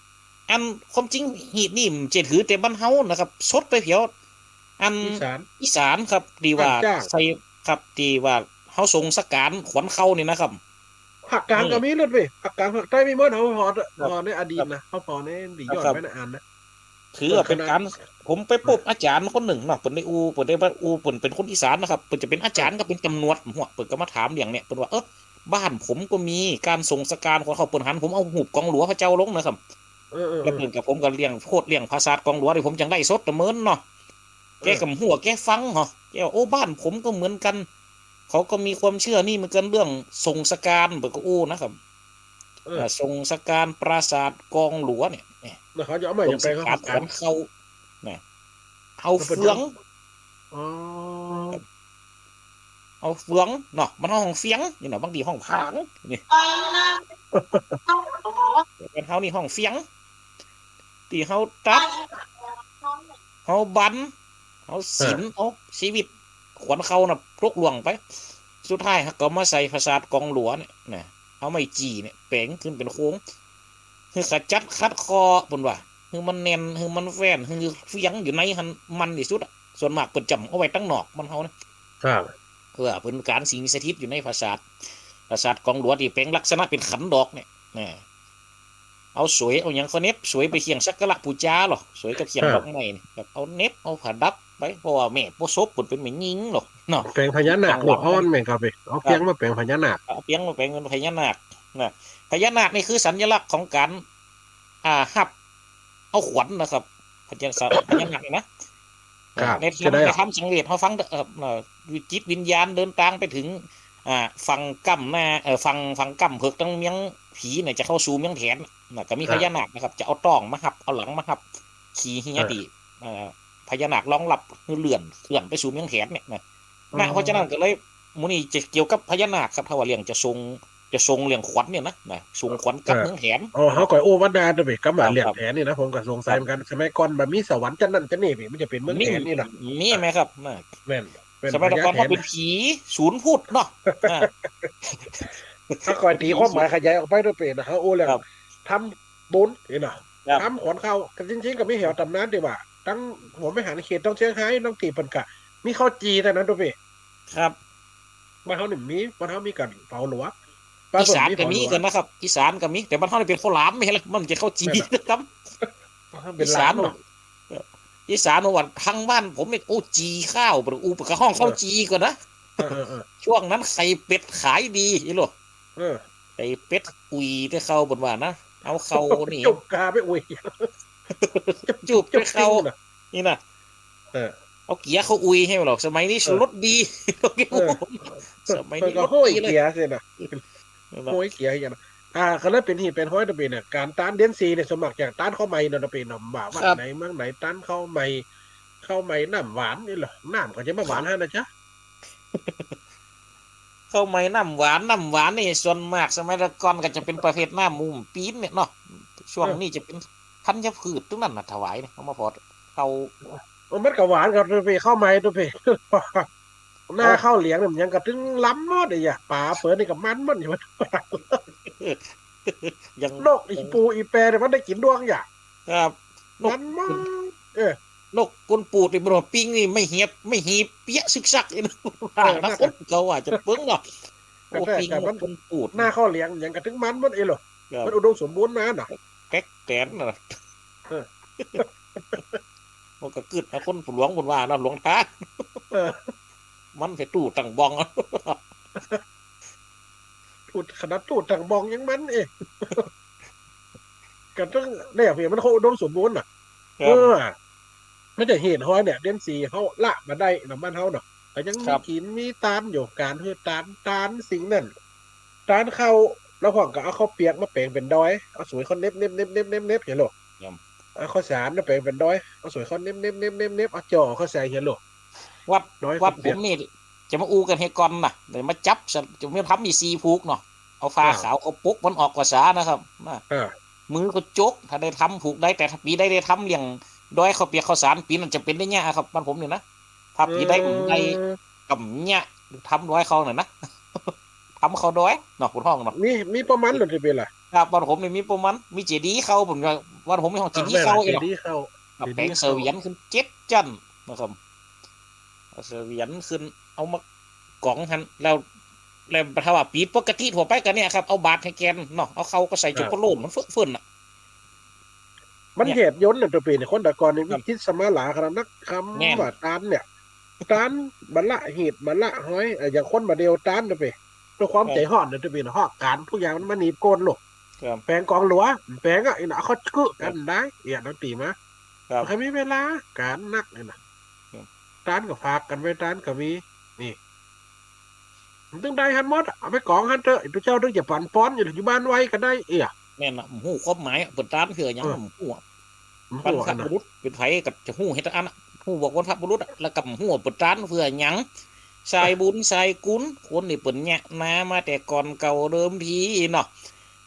อันความจริงหีบนี่บ่ใจ้ถือแต่บ้านเฮานะครับ สดไปแผวอัน อีสาน อีสานครับ ตี้ว่า ภาคกลาง ใส่ ครับ ตี้ว่าเฮาส่งสการขวัญเข้านี่นะครับ ภาคกลางก็มีโลดเว้ย ภาคกลางภาคใต้มีหมด เฮาผ่อ ครับ ผ่อในอดีตนะ เฮาผ่อใน ย้อนไปในอ่านนะ ถือว่าเป๋นก๋าน ผมไปปบอาจ๋ารย์คนนึ่งเนาะ เปิ้นได้อู้ เปิ้นได้ว่าอู้ เปิ้นเป๋นคนอีสานนะครับ เปิ้นจะเป๋นอาจ๋ารย์กับเป๋นต๋ำรวจหั้น เปิ้นก็มาถามเรื่องเนี่ย เปิ้นว่า เออ บ้านผมก็มีก๋านส่งสการขวัญเข้า เปิ้นหันผมเอาฮูปกองหลัวพระเจ้าลงนะครับ เออ เออ แล้วเปิ้นกับผมก็เลี้ยงโพดเลี้ยงผาสาทกองหลัว ตี้ผมจั่งไลฟ์สดตะเมินเนาะ เออ แกก็บ่ฮู้ แกฟังเหรอ แกว่า โอ้ บ้านผมก็เหมือนกั๋น เขาก็มีความเชื่อนี่เหมือนกั๋น เรื่องส่งสการ เปิ้นก็อู้นะครับ เออ อ่า ส่งสการปราสาทกองหลัวเนี่ย เนี่ย แล้วเขาจะเอามา ส่งสการ อย่างไร ขวัญเข้า นะ เอาเฟือง อ๋อ เอาเฟืองเนาะ บ้านเฮาฮ้องเฟียงนี่เนาะ บางตี้ฮ้องผางนี่ บ้านเฮานี่ฮ้องเฟียง ตี้เฮาตั๊ด เฮาบัน เฮาสิน เออ เอาชีวิตขวัญเข้าน่ะตกล่วงไป สุดท้ายเฮาก็มาใส่ผาสาทกองหลัวเนี่ยนะ เอาไม้จี้เนี่ยแป๋งขึ้นเป๋นโครง หื้อขจัดขัดข้อ เปิ้นว่า หื้อมันแน่น หื้อมันแฟ้น หื้อเฟืองอยู่ในหั้นมันตี้สุดอะ ส่วนมากเปิ้นจะเอาไว้ตังนอกบ้านเฮานะ ครับ เปื้อเป๋นก๋านสิงสถิตอยู่ในผาสาท ผาสาทกองหลัวตี้แป๋งลักษณะเป๋นขันดอกเนี่ยนะ เอาสวย เอาหยังเขาเน็บสวยไปเคียงสักการะปู๋จาเหรอ สวยกับเคียงดอกไม้นี่ ครับ เอาเน็บ เอาประดับไป เพราะว่าแม่ประสบเปิ้นเป๋นแม่ญิงเหรอเนาะ แป๋งพญานาค ลูกอ่อนแม่ก็ไป เอาเฟืองมาแป๋งพญานาค เอาเฟืองมาแป๋งเป๋นพญานาคนะ พญานาคนี่คือสัญลักษณ์ของก๋าน อ่า ฮับเอาขวัญนะครับ พญา พญานาคนี่นะ ครับ ในธรรม จะได้ ในธรรมสังเวชเฮาฟังเต๊อะ เอ่อ เอ่อ จิตวิญญาณเดินตางไปเถิง อ่า ฝั่งก้ำหน้า เอ่อ ฝั่ง ฝั่งก้ำเผิกตังเมืองผีเนี่ยจะเข้าสู่เมืองแถนน่ะ ก็มี ครับ พญานาคนะครับ จะเอาต๊องมาฮับ เอาหลังมาฮับ ขี่เฮีย ครับ ตี้ เอ่อ พญานาครองฮับหื้อเลื่อน เลื่อนไปสู่เมืองแถนเนี่ยนะ อืม นะ เพราะฉะนั้นก็เลย มื้อนี้จะเกี่ยวกับพญานาคครับ ถ้าว่าเรื่องจะส่ง จะส่งเรื่องขวัญเนี่ยนะ นะ ส่งขวัญกลับ เออ เมืองแถน อ๋อ เฮาก็อู้วันนาเด้อเว้ย กำว่า ครับ เรื่องแถนนี่นะ ผมก็สงสัยเหมือนกั๋น ครับ สมัยก่อนบ่มีสวรรค์จั่นนั้นจั่นนี่เว้ย มันจะเป๋นเมืองแถนนี่นะ มี มีไหมครับ น่ะ แม่น เป๋น สมัยก่อน พญาแถน เฮาเป๋นผีศูนย์พุทธเนาะ อ่า ถ้าค่อยตี๋ความหมายขยายออกไปเด้อเป๋นะ เฮาอู้เรื่อง ครับ ทำบุญนี่นะ ครับ ทำขวัญเข้า ก็จริงๆ ก็มีแถวต๋ำนานตี้ว่า ตังหัวไม้หันเขตตังเชียงฮาย ตังตี้เปิ้นก็มีข้าวจี่เต้านั้นเด้อเป๋ ครับ บ้านเฮานี่มี บ้านเฮามีก๋านเผาหลัว อีสานก็มีกั๋นนะครับ อีสานก็มี แต่บ้านเฮานี่เป๋นข้าวหลาม แม่นละ มันจะข้าวจี่ แม่นละ ครับ เป๋น อีสาน หลามเนาะ เนาะ อีสานว่า ทางบ้านผมนี่ โอ้ จี่ข้าว เปิ้นอู้ เปิ้นก็ฮ้องข้าวจี่ก่อนนะ เออ เออ เออ ช่วงนั้นไข่เป็ดขายดี อีหลัว เออ ไข่เป็ดอุ่ยแต่เข้า เปิ้นว่านะ เอาเข้านี่ จุ่มก๋าไปอุ่ย จุ่ม จุ่มแต่เข้า ปิ้งน่ะ นี่นะ เออ เอาเกียร์เข้าอุ่ยหื้อหรอก สมัยนี้ เออ รถดี เออ สมัยนี้ เปิ้นก็ รถดีเลย ห้อยเกียร์สินะ นั่นน่ะ ห้อยเกียร์อย่างนั้น อ่า ก็เลยเป๋นหีบเป๋นฮ้อยเด้อเป๋เนี่ย ก๋านตานเดือนสี่เนี่ย ส่วนมากจะตานข้าวใหม่เนาะเป๋เนาะ บ่าวัด ครับ ไหนเมืองไหนตานข้าวใหม่ ข้าวใหม่น้ำหวานนี่เหรอ น้ำก็จะมาหวานหั้นนะจ๊ะ ข้าวใหม่น้ำหวาน น้ำหวานนี่ส่วนมากสมัยแต่ก่อนก็จะเป๋นประเภทน้ำหมูปิ้นเนี่ยเนาะ ช่วง เออ นี้จะเป๋นธัญพืชตึงนั้นน่ะ ถวายเนี่ย เอามาผ่อเข้า เออ มันก็หวานครับเป๋ ข้าวใหม่เป๋ หน้าข้าวเหลียงเนี่ยมันยังกระตึงล้ำหมดเลยอะ ป๋าเปิ้นนี่ก็มันหมดอยู่ ยัง นกอีปูอีแปเนี่ยมันได้กิ๋นดวงอย่าง ครับ นก มันหมด เออ นกก้นปูดนี่บ่ฮู้ปิ้งนี่ไม่เหียบ ไม่หีบเปี๊ยะซึกซักเลยนะ เออ นะ คนเขาว่าจะเปิ้งเนาะ โอ้ ปิ้งนกก้นปูด หน้าข้าวเหลียงยังกระตึงมันหมดเอ้ยเหรอ ครับ มันอุดมสมบูรณ์มาน่ะ แก๊กแตนน่ะ เออ มันก็กึ๊ดนะ คนหลวงเปิ้นว่านะ หลวงตา เออ มันไปตู้ตั้งบ้อง ขนาดตู้ตั้งบ่องยังมันเอง ก็ต้องแล้วเพียงมันคงอุดมสมบูรณ์น่ะ ครับ เออ มันจะเห็นฮ้อยเนี่ย เดือนสี่เฮาละบ่ได้เนาะ บ้านเฮาเนาะ ก็ยังมี ครับ กิ๋นมีตานอยู่ ก๋านหื้อตาน ตานสิ่งนั้น ตานข้าว แล้วพ่องก็เอาข้าวเปียกมาแป๋งเป๋นดอย เอาสวยเขาเน็บ เน็บ เน็บ เน็บ เน็บ เน็บ เหียโล ครับ เอาข้าวสารมาแป๋งเป๋นดอย เอาสวยเขาเน็บ เน็บ เน็บ เน็บ เน็บ เอาจ่อเข้าใส่เหียโล วัด ดอย วัด ข้าวเปียก ผมนี่ จะมาอู้กั๋นหื้อก่อนน่ะ เดี๋ยวมาจับซะ จะมาทำอีกสี่ผูกเนาะ เอาผ้า อ่า ขาวเขาปกมันออกกว่าสานะครับ น่ะ อ่า มือก็จก ถ้าได้ทำผูกได้ แต่ถ้าปี๋ใดได้ทำเรื่องดอยข้าวเปียกข้าวสาร ปี๋นั้นจะเป๋นได้เยียะครับ บ้านผมนี่นะ ถ้าปี๋ใด เออ บ่ได้ ก่ำเยียะ ทำดอยเขาน่ะนะ ทำเขาดอยเนาะ ผู้ท้องเนาะ มี มีประมาณเหรอ จะเป๋นล่ะ ครับ บ้านผมนี่มีประมาณ มีเจดีย์เขา ผมว่า บ้านผมมีห้องเจดีย์เขา อ่า แม่นล่ะ เองเนาะ เจดีย์เขา ครับ เจดีย์ แป๋งเสวียนขึ้นเจ็ดจั๊นนะครับ เอาเสวียนขึ้น เอามาก๋องหั้น แล้ว แล้วถ้าว่าปี๋ปกติทั่วไปก็เนี่ยครับ เอาบาตรหื้อแกนเนาะ เอาข้าวก็ใส่ ครับ จุกโปโลน มันเฟื่อเฟื่อนน่ะ มัน เนี่ย แยบยลน่ะ ตัวปี๋เนี่ย คนแต่ก่อนนี่ ครับ มีจิตสมาหลาขนาดนัก คำ แม่น ว่าตานเนี่ย ตานบ่ละหืดบ่ละฮ้อย เอ่อ อย่างคนบ่าเดียวตานตัวปี๋ ด้วยความ ครับ ใจ๋ฮ้อนน่ะ ตัวปี๋น่ะ ฮอกก๋านทุกอย่างมันมาหนีบก้นลูก ครับ แป๋งก๋องหลัว แป๋งอ่ะ ไอ้น่ะ เขากึ๊กั๋น ครับ ได้ เอี่ย นักตี๋มา ครับ ใผมีเวลา ก๋านนักนี่น่ะ ครับ ตานก็ฝากกั๋นไว้ ตานก็มี นี่ มันตึงได้หั้นหมดอะ เอาไปก๋องหั้นเต๊อะ ไอ้ตุ๊เจ้าตึงจะปั๋นปอนอยู่ อยู่บ้านไว้ก็ได้ เอี่ย แม่นน่ะ บ่ฮู้ความหมายอะ เปิดตานเปื้อหยัง เออ บ่ฮู้อะ บ่ฮู้ บรรพบุรุษ อะนะ เป๋นใผก็จะฮู้หื้ออันน่ะ ฮู้บอกบรรพบุรุษอะ แล้วก็บ่ฮู้ว่าเปิดตานเปื้อหยัง สายบุญสายกุศล คนนี่เปิ้นเยียะนามาแต่ก่อนเก่าเดิมทีเนาะ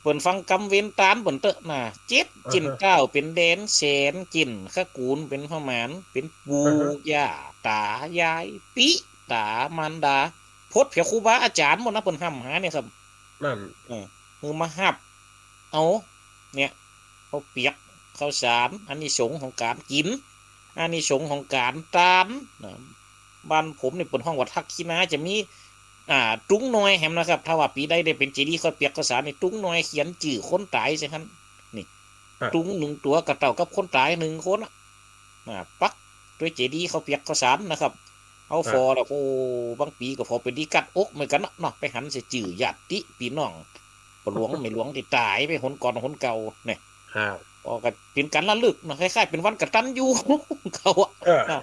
เปิ้นฟังกำเวรตานเปิ้นเต๊อะน่ะ เจ็ด อ่าฮะ เจ้นเก้าเป๋นแดนแสน เจ้นขกูลเป๋นพหมาน เป๋นปู่ อ่าฮะ ย่าต๋ายาย ปิต๋ามารดา พดเผียครูบาอาจ๋ารย์หมดนะ เปิ้นฮ่ำหาเนี่ยครับ นั่น เออ คือมาฮับ เอา เนี่ย ข้าวเปียก ข้าวสาร อานิสงส์ของก๋านกิ๋น อานิสงส์ของก๋านตานนะ บ้านผมนี่เปิ้นฮ้องว่าทักขิณา จะมี อ่า ตุงน้อยแหมนะครับ ถ้าว่าปี๋ใดได้เป๋นเจดีย์ข้าวเปียกข้าวสารนี่ ตุงน้อยเขียนจื้อคนต๋ายใส่หั้น นี่ อ่ะ ตุงหนึ่งตั๋วก็เต้ากับคนต๋ายหนึ่งคนอะ อ่า ปักตวยเจดีย์ข้าวเปียกข้าวสารนะครับ เอา อ่ะ ฝ่อแล้ว โอ้ บางปี๋ก็ผ่อเป๋นตี้กั๊ดอกเหมือนกั๋นเนาะ ไปหันใส่จื้อญาติปี้น้อง ป้อหลวงแม่หลวงตี้ต๋ายไปหนก่อนหนเก่าเนี่ย ครับ ก็เป๋นก๋านระลึกเนาะ คล้ายๆ เป๋นวันกตัญญูเขาอะ เออ นะ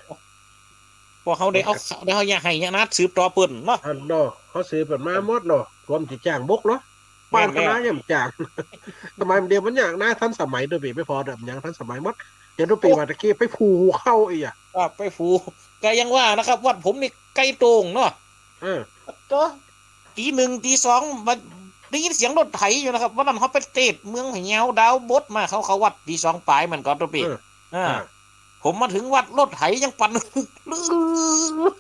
พอเฮาได้เอา ได้เอาเยียะหื้อเยียะนาสืบต่อเปิ้นเนาะ อันเนาะ เขาสืบเปิ้นมาหมดเนาะ รวมตี้จ้างบกเนาะ แม่นแล้ว บ้านคณะยังบ่จ้าง สมัยเดียวมันยังนาทันสมัยด้วยปี๋ บ่ผ่อเดิมยังทันสมัยหมด เดี๋ยวดูปี๋ โอ้ ว่าตะกี้ไปผูกข้าวอีกอะ ครับ ไปผูก ก็ยังว่านะครับ วัดผมนี่ไกลโต้งเนาะ เออ ก็ ตีหนึ่งตีสอง มันได้ยินเสียงรถไถอยู่นะครับ วันนั้นเฮาไปเตศน์เมืองพะเยาดาวบดมา เข้า เข้าวัดตีสองป๋ายเหมือนกั๋นตัวปี๋ เออ อ่า อ่า ผมมาเถิงวัดรถไถยังปั่น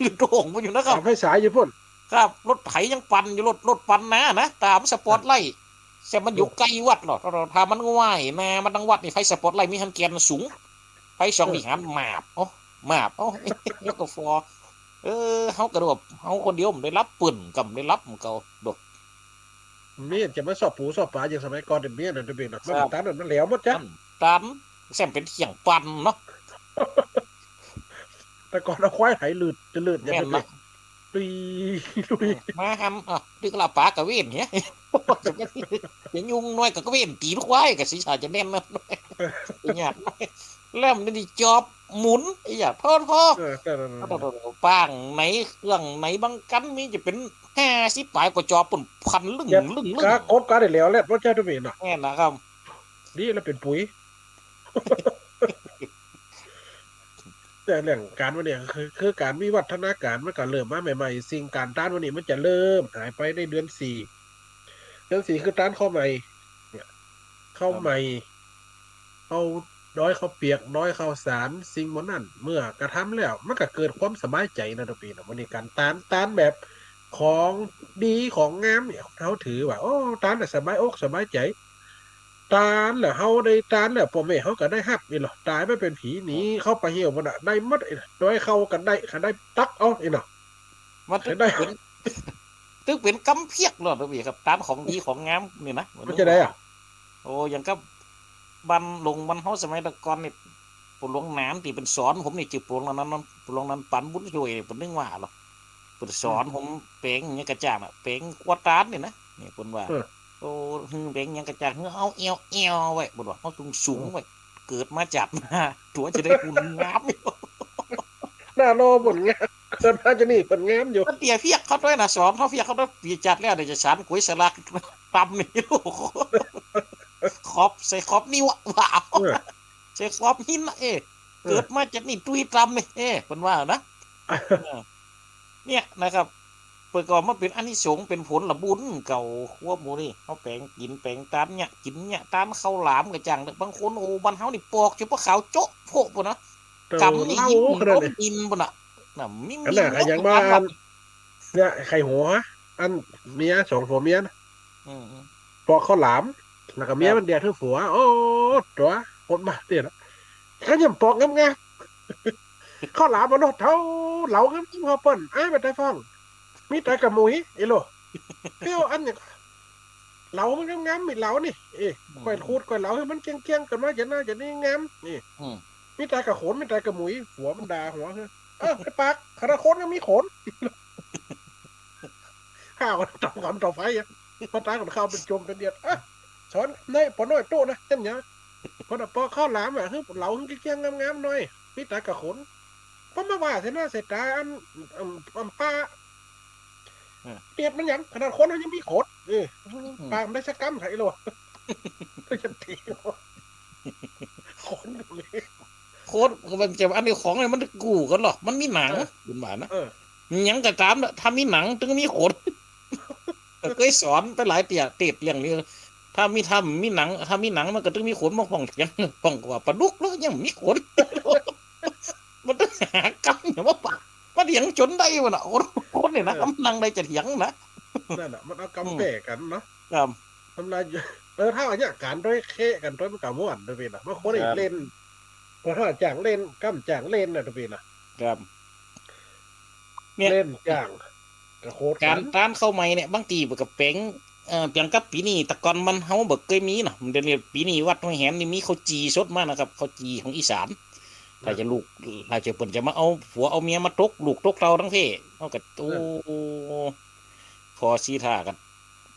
อยู่โต้งมันอยู่นะครับ เอาไฟฉายอยู่ปู๊น ครับ รถไถยังปั่นอยู่ รถ รถปั่นนานะ ต๋ามสปอตไลท์ แต่มันอยู่ไกลวัดเนาะ ถ้ามันว่ายนามาตังวัดนี่ ไฟสปอตไลท์มีหันแก่นสูง ไฟส่องวิหาร หมาบ โอ้ หมาบ โอ้ แล้วก็ฟอ เออ เฮาก็โดด เฮาคนเดียวบ่ได้หลับ เปิ้นก็บ่ได้หลับ มันก็โดด เมียจะมาซอบปูซอบป๋าอย่างสมัยก่อนเนี่ย เมียน่ะจะเป๋นน่ะ มัน ครับ ตานนั้นมันแหลวหมดจ้ะ ตาน แซ่มเป๋นเที่ยงปั่นเนาะ แต่ก่อนเอาควายไถหลืด จะหลืด แม่น จะหลืด เนาะ ลุย ลุย มาหำ อ่ะ ตึกละป๋ากะเว้นเหีย จะยุงน้อยกะเว้นตี๋ควายกะสิสาจะแน่นนะ ยากน้อย แล้วมันนี่จอบหมุน ไอ้หยา โทษพ่อ เออ นั่นๆๆ ปางไหน เครื่องไหน บางกั๋นมีจะเป๋นห้าสิบป๋ายกว่าจอบ เปิ้นพันลึ่ง เก็บ ลึ่ง ลึ่ง กะกบกะได้แล้วแหละ บ่ใจ้ตุ๊ปี๋เนาะ แม่นนะครับ ดีแล้วเป๋นปุ๋ย แต่เรื่องก๋านวันนี้คือ คือก๋านวิวัฒนาก๋ารมันก็เริ่มมาใหม่ๆ สิ่งก๋านตานวันนี้มันจะเริ่มหายไปในเดือนสี่ เดือนสี่คือตานข้าวใหม่ เนี่ย ข้าวใหม่ ข้าวดอย ข้าวเปียก ดอย ข้าวสาร สิ่งหมดนั้น เมื่อกระทำแล้ว มันก็เกิดความสบายใจ๋นะตุ๊ปี๋นะ วันนี้ก๋านตาน ตานแบบของดีของงามเนี่ย เฮาถือว่า โอ้ ตานน่ะสบายอกสบายใจ๋ ตานแล้วเฮาได้ตานแล้ว ป้อแม่เฮาก็ได้ฮับนี่ลอ ต๋ายไปเป๋นผีหนีเข้าป่าเหี่ยวปู๊นน่ะ ได้หมด ดอยข้าวก็ได้ คันได้ตักเอานี่ลอ มันตึก ได้ เป๋น ตึกเป๋นกำเพียกลอตุ๊ปี๋ครับ ตานของดีของงามนี่นะ มันจะได้อะ โอ้ อย่างกับบ้านหลวงบ้านเฮาสมัยแต่ก่อนนี่ ป้อหลวงหนานตี้เปิ้นสอนผมนี่ จื้อป้อหลวงนั้น ป้อหลวงนั้น ปันบุญช่วย เปิ้นนึ่งว่าลอ เปิ้นสอนผมแป๋งอย่างเงี้ย กระจ่างน่ะ แป๋งครัวตานนี่นะ นี่เปิ้นว่า เออ โอ้ หื้อแป๋งหยังกะจาด หื้อเอาแอ่วๆ ไว้ เปิ้นว่า เอาสูงๆ ไว้ เกิดมาจาดหน้า ตั๋วจะได้หุ่นงาม หน้าหล่อเปิ้นงาม เกิดมาจาดนี้เปิ้นงามอยู่ มันเตี้ยเปียกเขาตวยนะ สอนเขาเปียกเขาตวย เตี้ยจาดแล้วเดี๋ยวจะสานก๋วยสลากตำนี่ ลูก ขอบ ใส่ขอบนิ้วอะ ว้าว เออ ใส่ขอบหินนะ เอ้ เออ เกิดมาจาดนี้ตุ้ยตำนี่ เอ้ เปิ้นว่านะ เออ เนี่ยนะครับ เปิ้นก็ว่ามันเป๋นอานิสงส์ เป๋นผลบุญเก่า ครัวหมู่นี่ เฮาแป๋งกิ๋นแป๋งตานเนี่ย กิ๋นเนี่ย ตานข้าวหลามกะจั่งเต๊อะ บางคน โอ้ บ้านเฮานี่ปอกจนปะขาวโจ๊ะโพะปู้นนะ เออ ก๋ำนี่ เหล้า หิ้ม ขนาด ล้ม นี้ หิ้มปู้นน่ะ น่ะ มี อันนั้น มี ขะยังมา อัน เนี่ย ใค่หัว อันเมีย สองผัวเมียนะ อืมๆ ปอกข้าวหลาม แล้วก็เมีย ครับ มันแดดหื้อผัว โอ้ ตั๋ว อดมาเตี้ยนะ ขะยังปอกงามๆ ข้าวหลามมันโลดเต้า เหลางามๆ ของเปิ้น อ้ายบ่ได้ฟ้อง มีต๋ายกะหมุย อีโหล เปียวอันเนี่ย เหลามันงามๆ มีเหลานี่ เอ้ อืม ก้อยขูดก้อยเหลาหื้อมันเกลี้ยงๆ เกินมาจาดหน้าจาดนี้งาม นี่ อืม มีต๋ายกะขน มีต๋ายกะหมุย ผัวมันด่าหัวหื้อ เออ ไปปาก ขนาดคนยังมีขน ข้าวต่อหวานต่อไฟอะ พอต๋ายก่อนข้าวเป๋นจมเป๋นเดียด อ่ะ สอนในป้อน้อยโต๊ะนะ เต้นหยัง พอต๋ายปอกข้าวหลามอะ หื้อเหลาหื้อเกลี้ยงๆ งามๆ หน่อย มีต๋ายกะขน พอมาว่าใส่หน้าใส่ต๋าอัน อัน อันป้า เออ เปียดมันหยัง ขนาดคนมันยังมีขน เออ อืม ปากมันได้สักกำไถโลด ก็จะตีโลด ขนอยู่เลย ขน ก็มันจะ อันนี้ของเนี่ยมันกู้กั๋นเหรอ มันมีหนัง เออ เปิ้นว่านะ เออ หยังกะต๋ามเต๊อะ ถ้ามีหนังตึงมีขน ก็เกยสอนไปหลายเตื้อ เตสเรื่องนี้ ถ้ามี ถ้ามีหนัง ถ้ามีหนังมันก็ตึงมีขน มาพ่องเถียง พ่องว่าปลาดุกแล้วยังมีขน มันตึงหากำเนี่ยมาปะ มาเถียงจ๋นได้วะน่ะ คน คนเนี่ยนะ เออ กำลังได้จะเถียงนะ นั่นน่ะ มันเอากำ อืม แป้กั๋นเนาะ ครับ ทำลาย เออ ถ้าเอาเนี่ยกั๋นตวย แคะกั๋นตวย มันก็ม่วนตวยเป๋นน่ะ บางคนนี่ ครับ เล่น พอถ้าจ้างเล่น กำจ้างเล่นน่ะตวยเป๋นน่ะ ครับ เนี่ย เล่นจ้าง กะโคตร ก๋าน กั๋น ตานข้าวใหม่เนี่ย บางตี้บ่าก็แป๋ง เอ่อ เปียงกับปี๋นี้ แต่ก่อนมันเฮาบ่เกยมีเนาะ เดี๋ยวนี้ปี๋นี้วัดห้วยแหนนี่มีข้าวจี่สดมานะครับ ข้าวจี่ของอีสาน ถ้าจะลูก ถ้าจะเปิ้นจะมาเอาผัวเอาเมียมาตกลูกตกเต้าตังเพศ เฮาก็ โอ้ เออ พอสิท่ากั๋น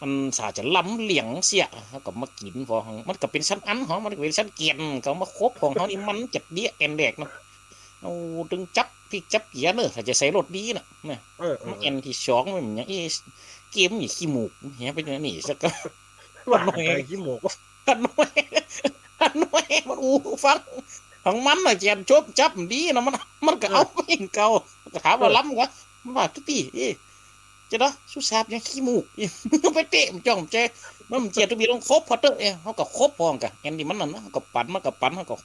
มันสาจะล้ำเลี่ยงเสี้ย เฮาก็มากิ๋น พอมันก็เป๋นสันอันของ มันก็เป๋นสันเกียน เขามาคบของเฮานี่มันจะเดี้ยแอ่นแดกเนาะ โอ้ ตึงจับพริกจับเกียเนอะ ถ้าจะใส่รสดีน่ะ นะ เออ เออ มันแอ่นตี้สอง มันอย่าง เอ๊ะ เกมนี่ขี้หมูก เหีย เป๋นอย่างนี้สัก ว่า มันน้อย ใส่ขี้หมูก มันน้อย มันน้อย มันอู้ฟัง ของมันน่ะ แกนจบจับดีนะ มัน มันก็เอา เออ ไปเก่า ก็ถามว่า เออ ล้ำกว่า มันว่า ตุ๊ปี้ เอ๊ะ จะเนาะ สุสาบยังขี้หมูก ไปเตะมันจ้องใจ มันเจียตุ๊ปี้ต้องคบพอเตอะ เอ๊ะ เฮาก็คบพร้อมกั๋น แอ่นตี้มันนั่นนะ เฮาก็ปั๋น มันก็ปั๋น เฮาก็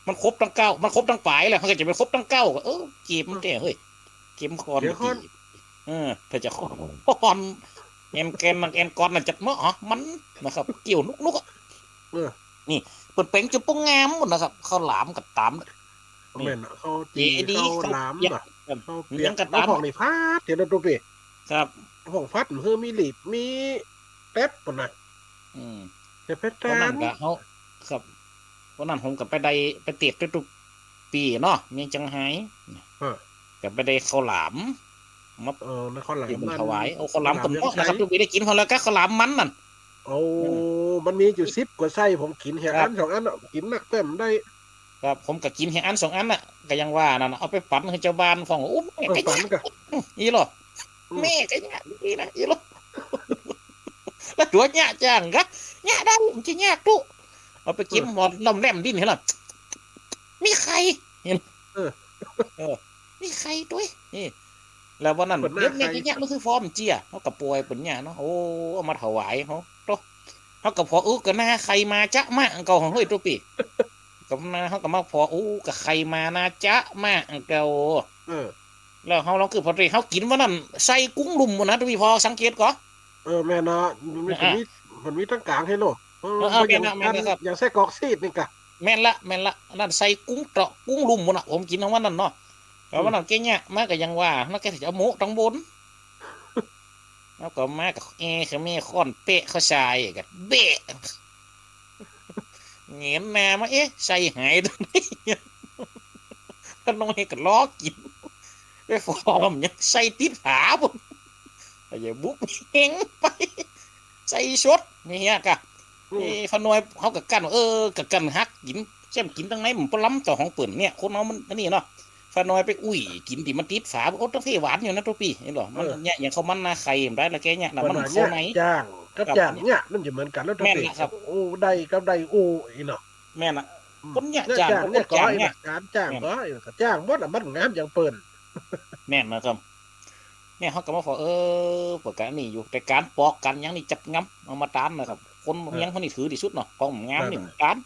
มันคบตังเก้า มันคบตังป๋ายแหละ เฮาก็จะไปคบตังเก้า ก็ เออ เกมมันแต๊เฮ้ย เกมคอน เดี๋ยวก่อน เออ ถ้าจะคอน แอ่นแกน แอ่นกอนน่ะจัดเมาะเหรอ มันนะครับ เกี่ยวนุกๆ อะ เออ นี่ เปิ้นแป๋งจ๋นป้องงามหมดนะครับ ข้าวหลามก็ต๋าม นี่ แม่นน่ะ ข้าวจี่ เจดีย์ ข้าวหลาม ข้าวเปียก น่ะ ครับ ข้าวเปียก ยังก็ต๋าม แล้วพ่องนี่ฟัด เดี๋ยวนะตุ๊ปี้ ครับ พ่องฟัด หื้อมีหลีบ มีแต๊บปู้นน่ะ อืม จะไปต๋าม วันนั้นก็เฮา ครับ วันนั้นผมก็ไปได้ ไปเตียดตุ๊กปี๋เนาะ เมืองเจียงฮาย เออ ก็ไปได้ข้าวหลาม มา เออ ในข้าวหลาม เปิ้น นั่น ถวาย เอาข้าวหลาม ข้าวหลาม เปิ้นเนาะนะครับ ยังไง ตุ๊กปี๋ได้กิ๋นพอแล้วก็ข้าวหลามมันนั่น โอ้ อืม มันมีอยู่สิบกว่าไส้ ผมกิ๋นแค่ ครับ อันสองอันเนาะ กิ๋นนักเต็มได้ ครับ ผมก็กิ๋นแค่อันสองอันน่ะ ก็ยังว่านั่นน่ะ เอาไปปั๋นหื้อจาวบ้านพ่อง โอ้ แม่ก็ เออ ปั๋น ยาก ก็ อีหลอ อืม แม่ก็ยากดีนะ อีหลอ แล้วตั๋วเยียะจังกะ เยียะได้ มันจะยากตุ๊ เอาไปกิ๋น เออ หมอน้ำแล่มดินเหียล่ะ มีไข่ เออ เออ มีไข่ตวย นี่ แล้ววันนั้น เปิ้นหน้า เดี๋ยวแม่ ไข่ จะเยียะหนังสือฟอร์มเจีย เฮาก็ป่วยเปิ้นเยียะเนาะ โอ้ เอามาถวายเฮา โต เฮาก็ผ่อ เออ ก็หน้าไข่มาจ๊ะมะ อันเก่าของเฮ้ยตุ๊กปี๋ ก็มา เฮาก็มาผ่อ โอ้ ก็ไข่มานะจ๊ะมะ อันเก่า เออ แล้วเฮาลองคือพอดี เฮากิ๋นวันนั้น ไส้กุ้งลุ่มหมดนะ ตุ๊กปี๋ ผ่อสังเกตก่อ เออ แม่นเนาะ มันมี อ่ะ มันมี มันมีตังก๋างหื้อโลด เออ เออ เออ แม่นละ แม่นละครับ อย่างไส้กรอกซีดนี่กะ แม่นละ แม่นละ อันนั้นไส้กุ้งเตาะ กุ้งลุ่มหมดน่ะ ผมกิ๋นตังวันนั้นเนาะ แต่วันนั้น อืม แกเยียะมาก็ยังว่า มันก็จะเอาโมะตังบน แล้วก็มาก็แอะ ขะแม่ค้อนเปะเข้าใส่ก็เบะ เหงนหน้ามา เอ๊ะ ไส้หายตรงไหน ข้าน้อยก็ล้อกิ๋น ไปฟอร์มยังไส้ติดฝาพุ้น ก็อย่าบุกเฮงไป ใส่สด นี่เหียก่ะ อืม เอ้ ป้าน้อย เฮาก็กั้น เออ ก็กั้นหักกิ๋น แจ้มกิ๋นตังใน มันบ่ล้ำต่อของเปิ้นเนี่ย คนเฮามันอันนี้เนาะ ป้าน้อยไปอุ้ยกิ๋นตี้มันติดฝา โอ้ ตังเท่หวานอยู่นะ ตุ๊ปี้ เห็นบ่ มัน เออ เนี่ย อย่างข้าวมันนาไข่ มันได้ละแกเนี่ย น้ำมัน มัน ข้าวใน จ้างกับ ครับ จ้างเนี่ย มันจะเหมือนกั๋นแล้ว ตุ๊ปี้ แม่นละครับ โอ้ ได้กับได้ โอ้ อีเนาะ แม่นละ อืม คนเนี่ย เนี่ย จ้าง จ้าง ก็ เนี่ย คนจ้าง ก็ เนี่ย ก๋านจ้าง แม่น ก็ ก็จ้างหมดอะ มันงามอย่างเปิ้น แม่นนะครับ เนี่ย เฮาก็มาพอ เออ เปิ้นก็อันนี้อยู่ แต่ก๋านปอกก๋านหยังนี่จัดงาม เอามาตานนะครับ คนเมืองเฮานี่ถือตี้สุดเนาะ ของงามนี่ ครับ ตาน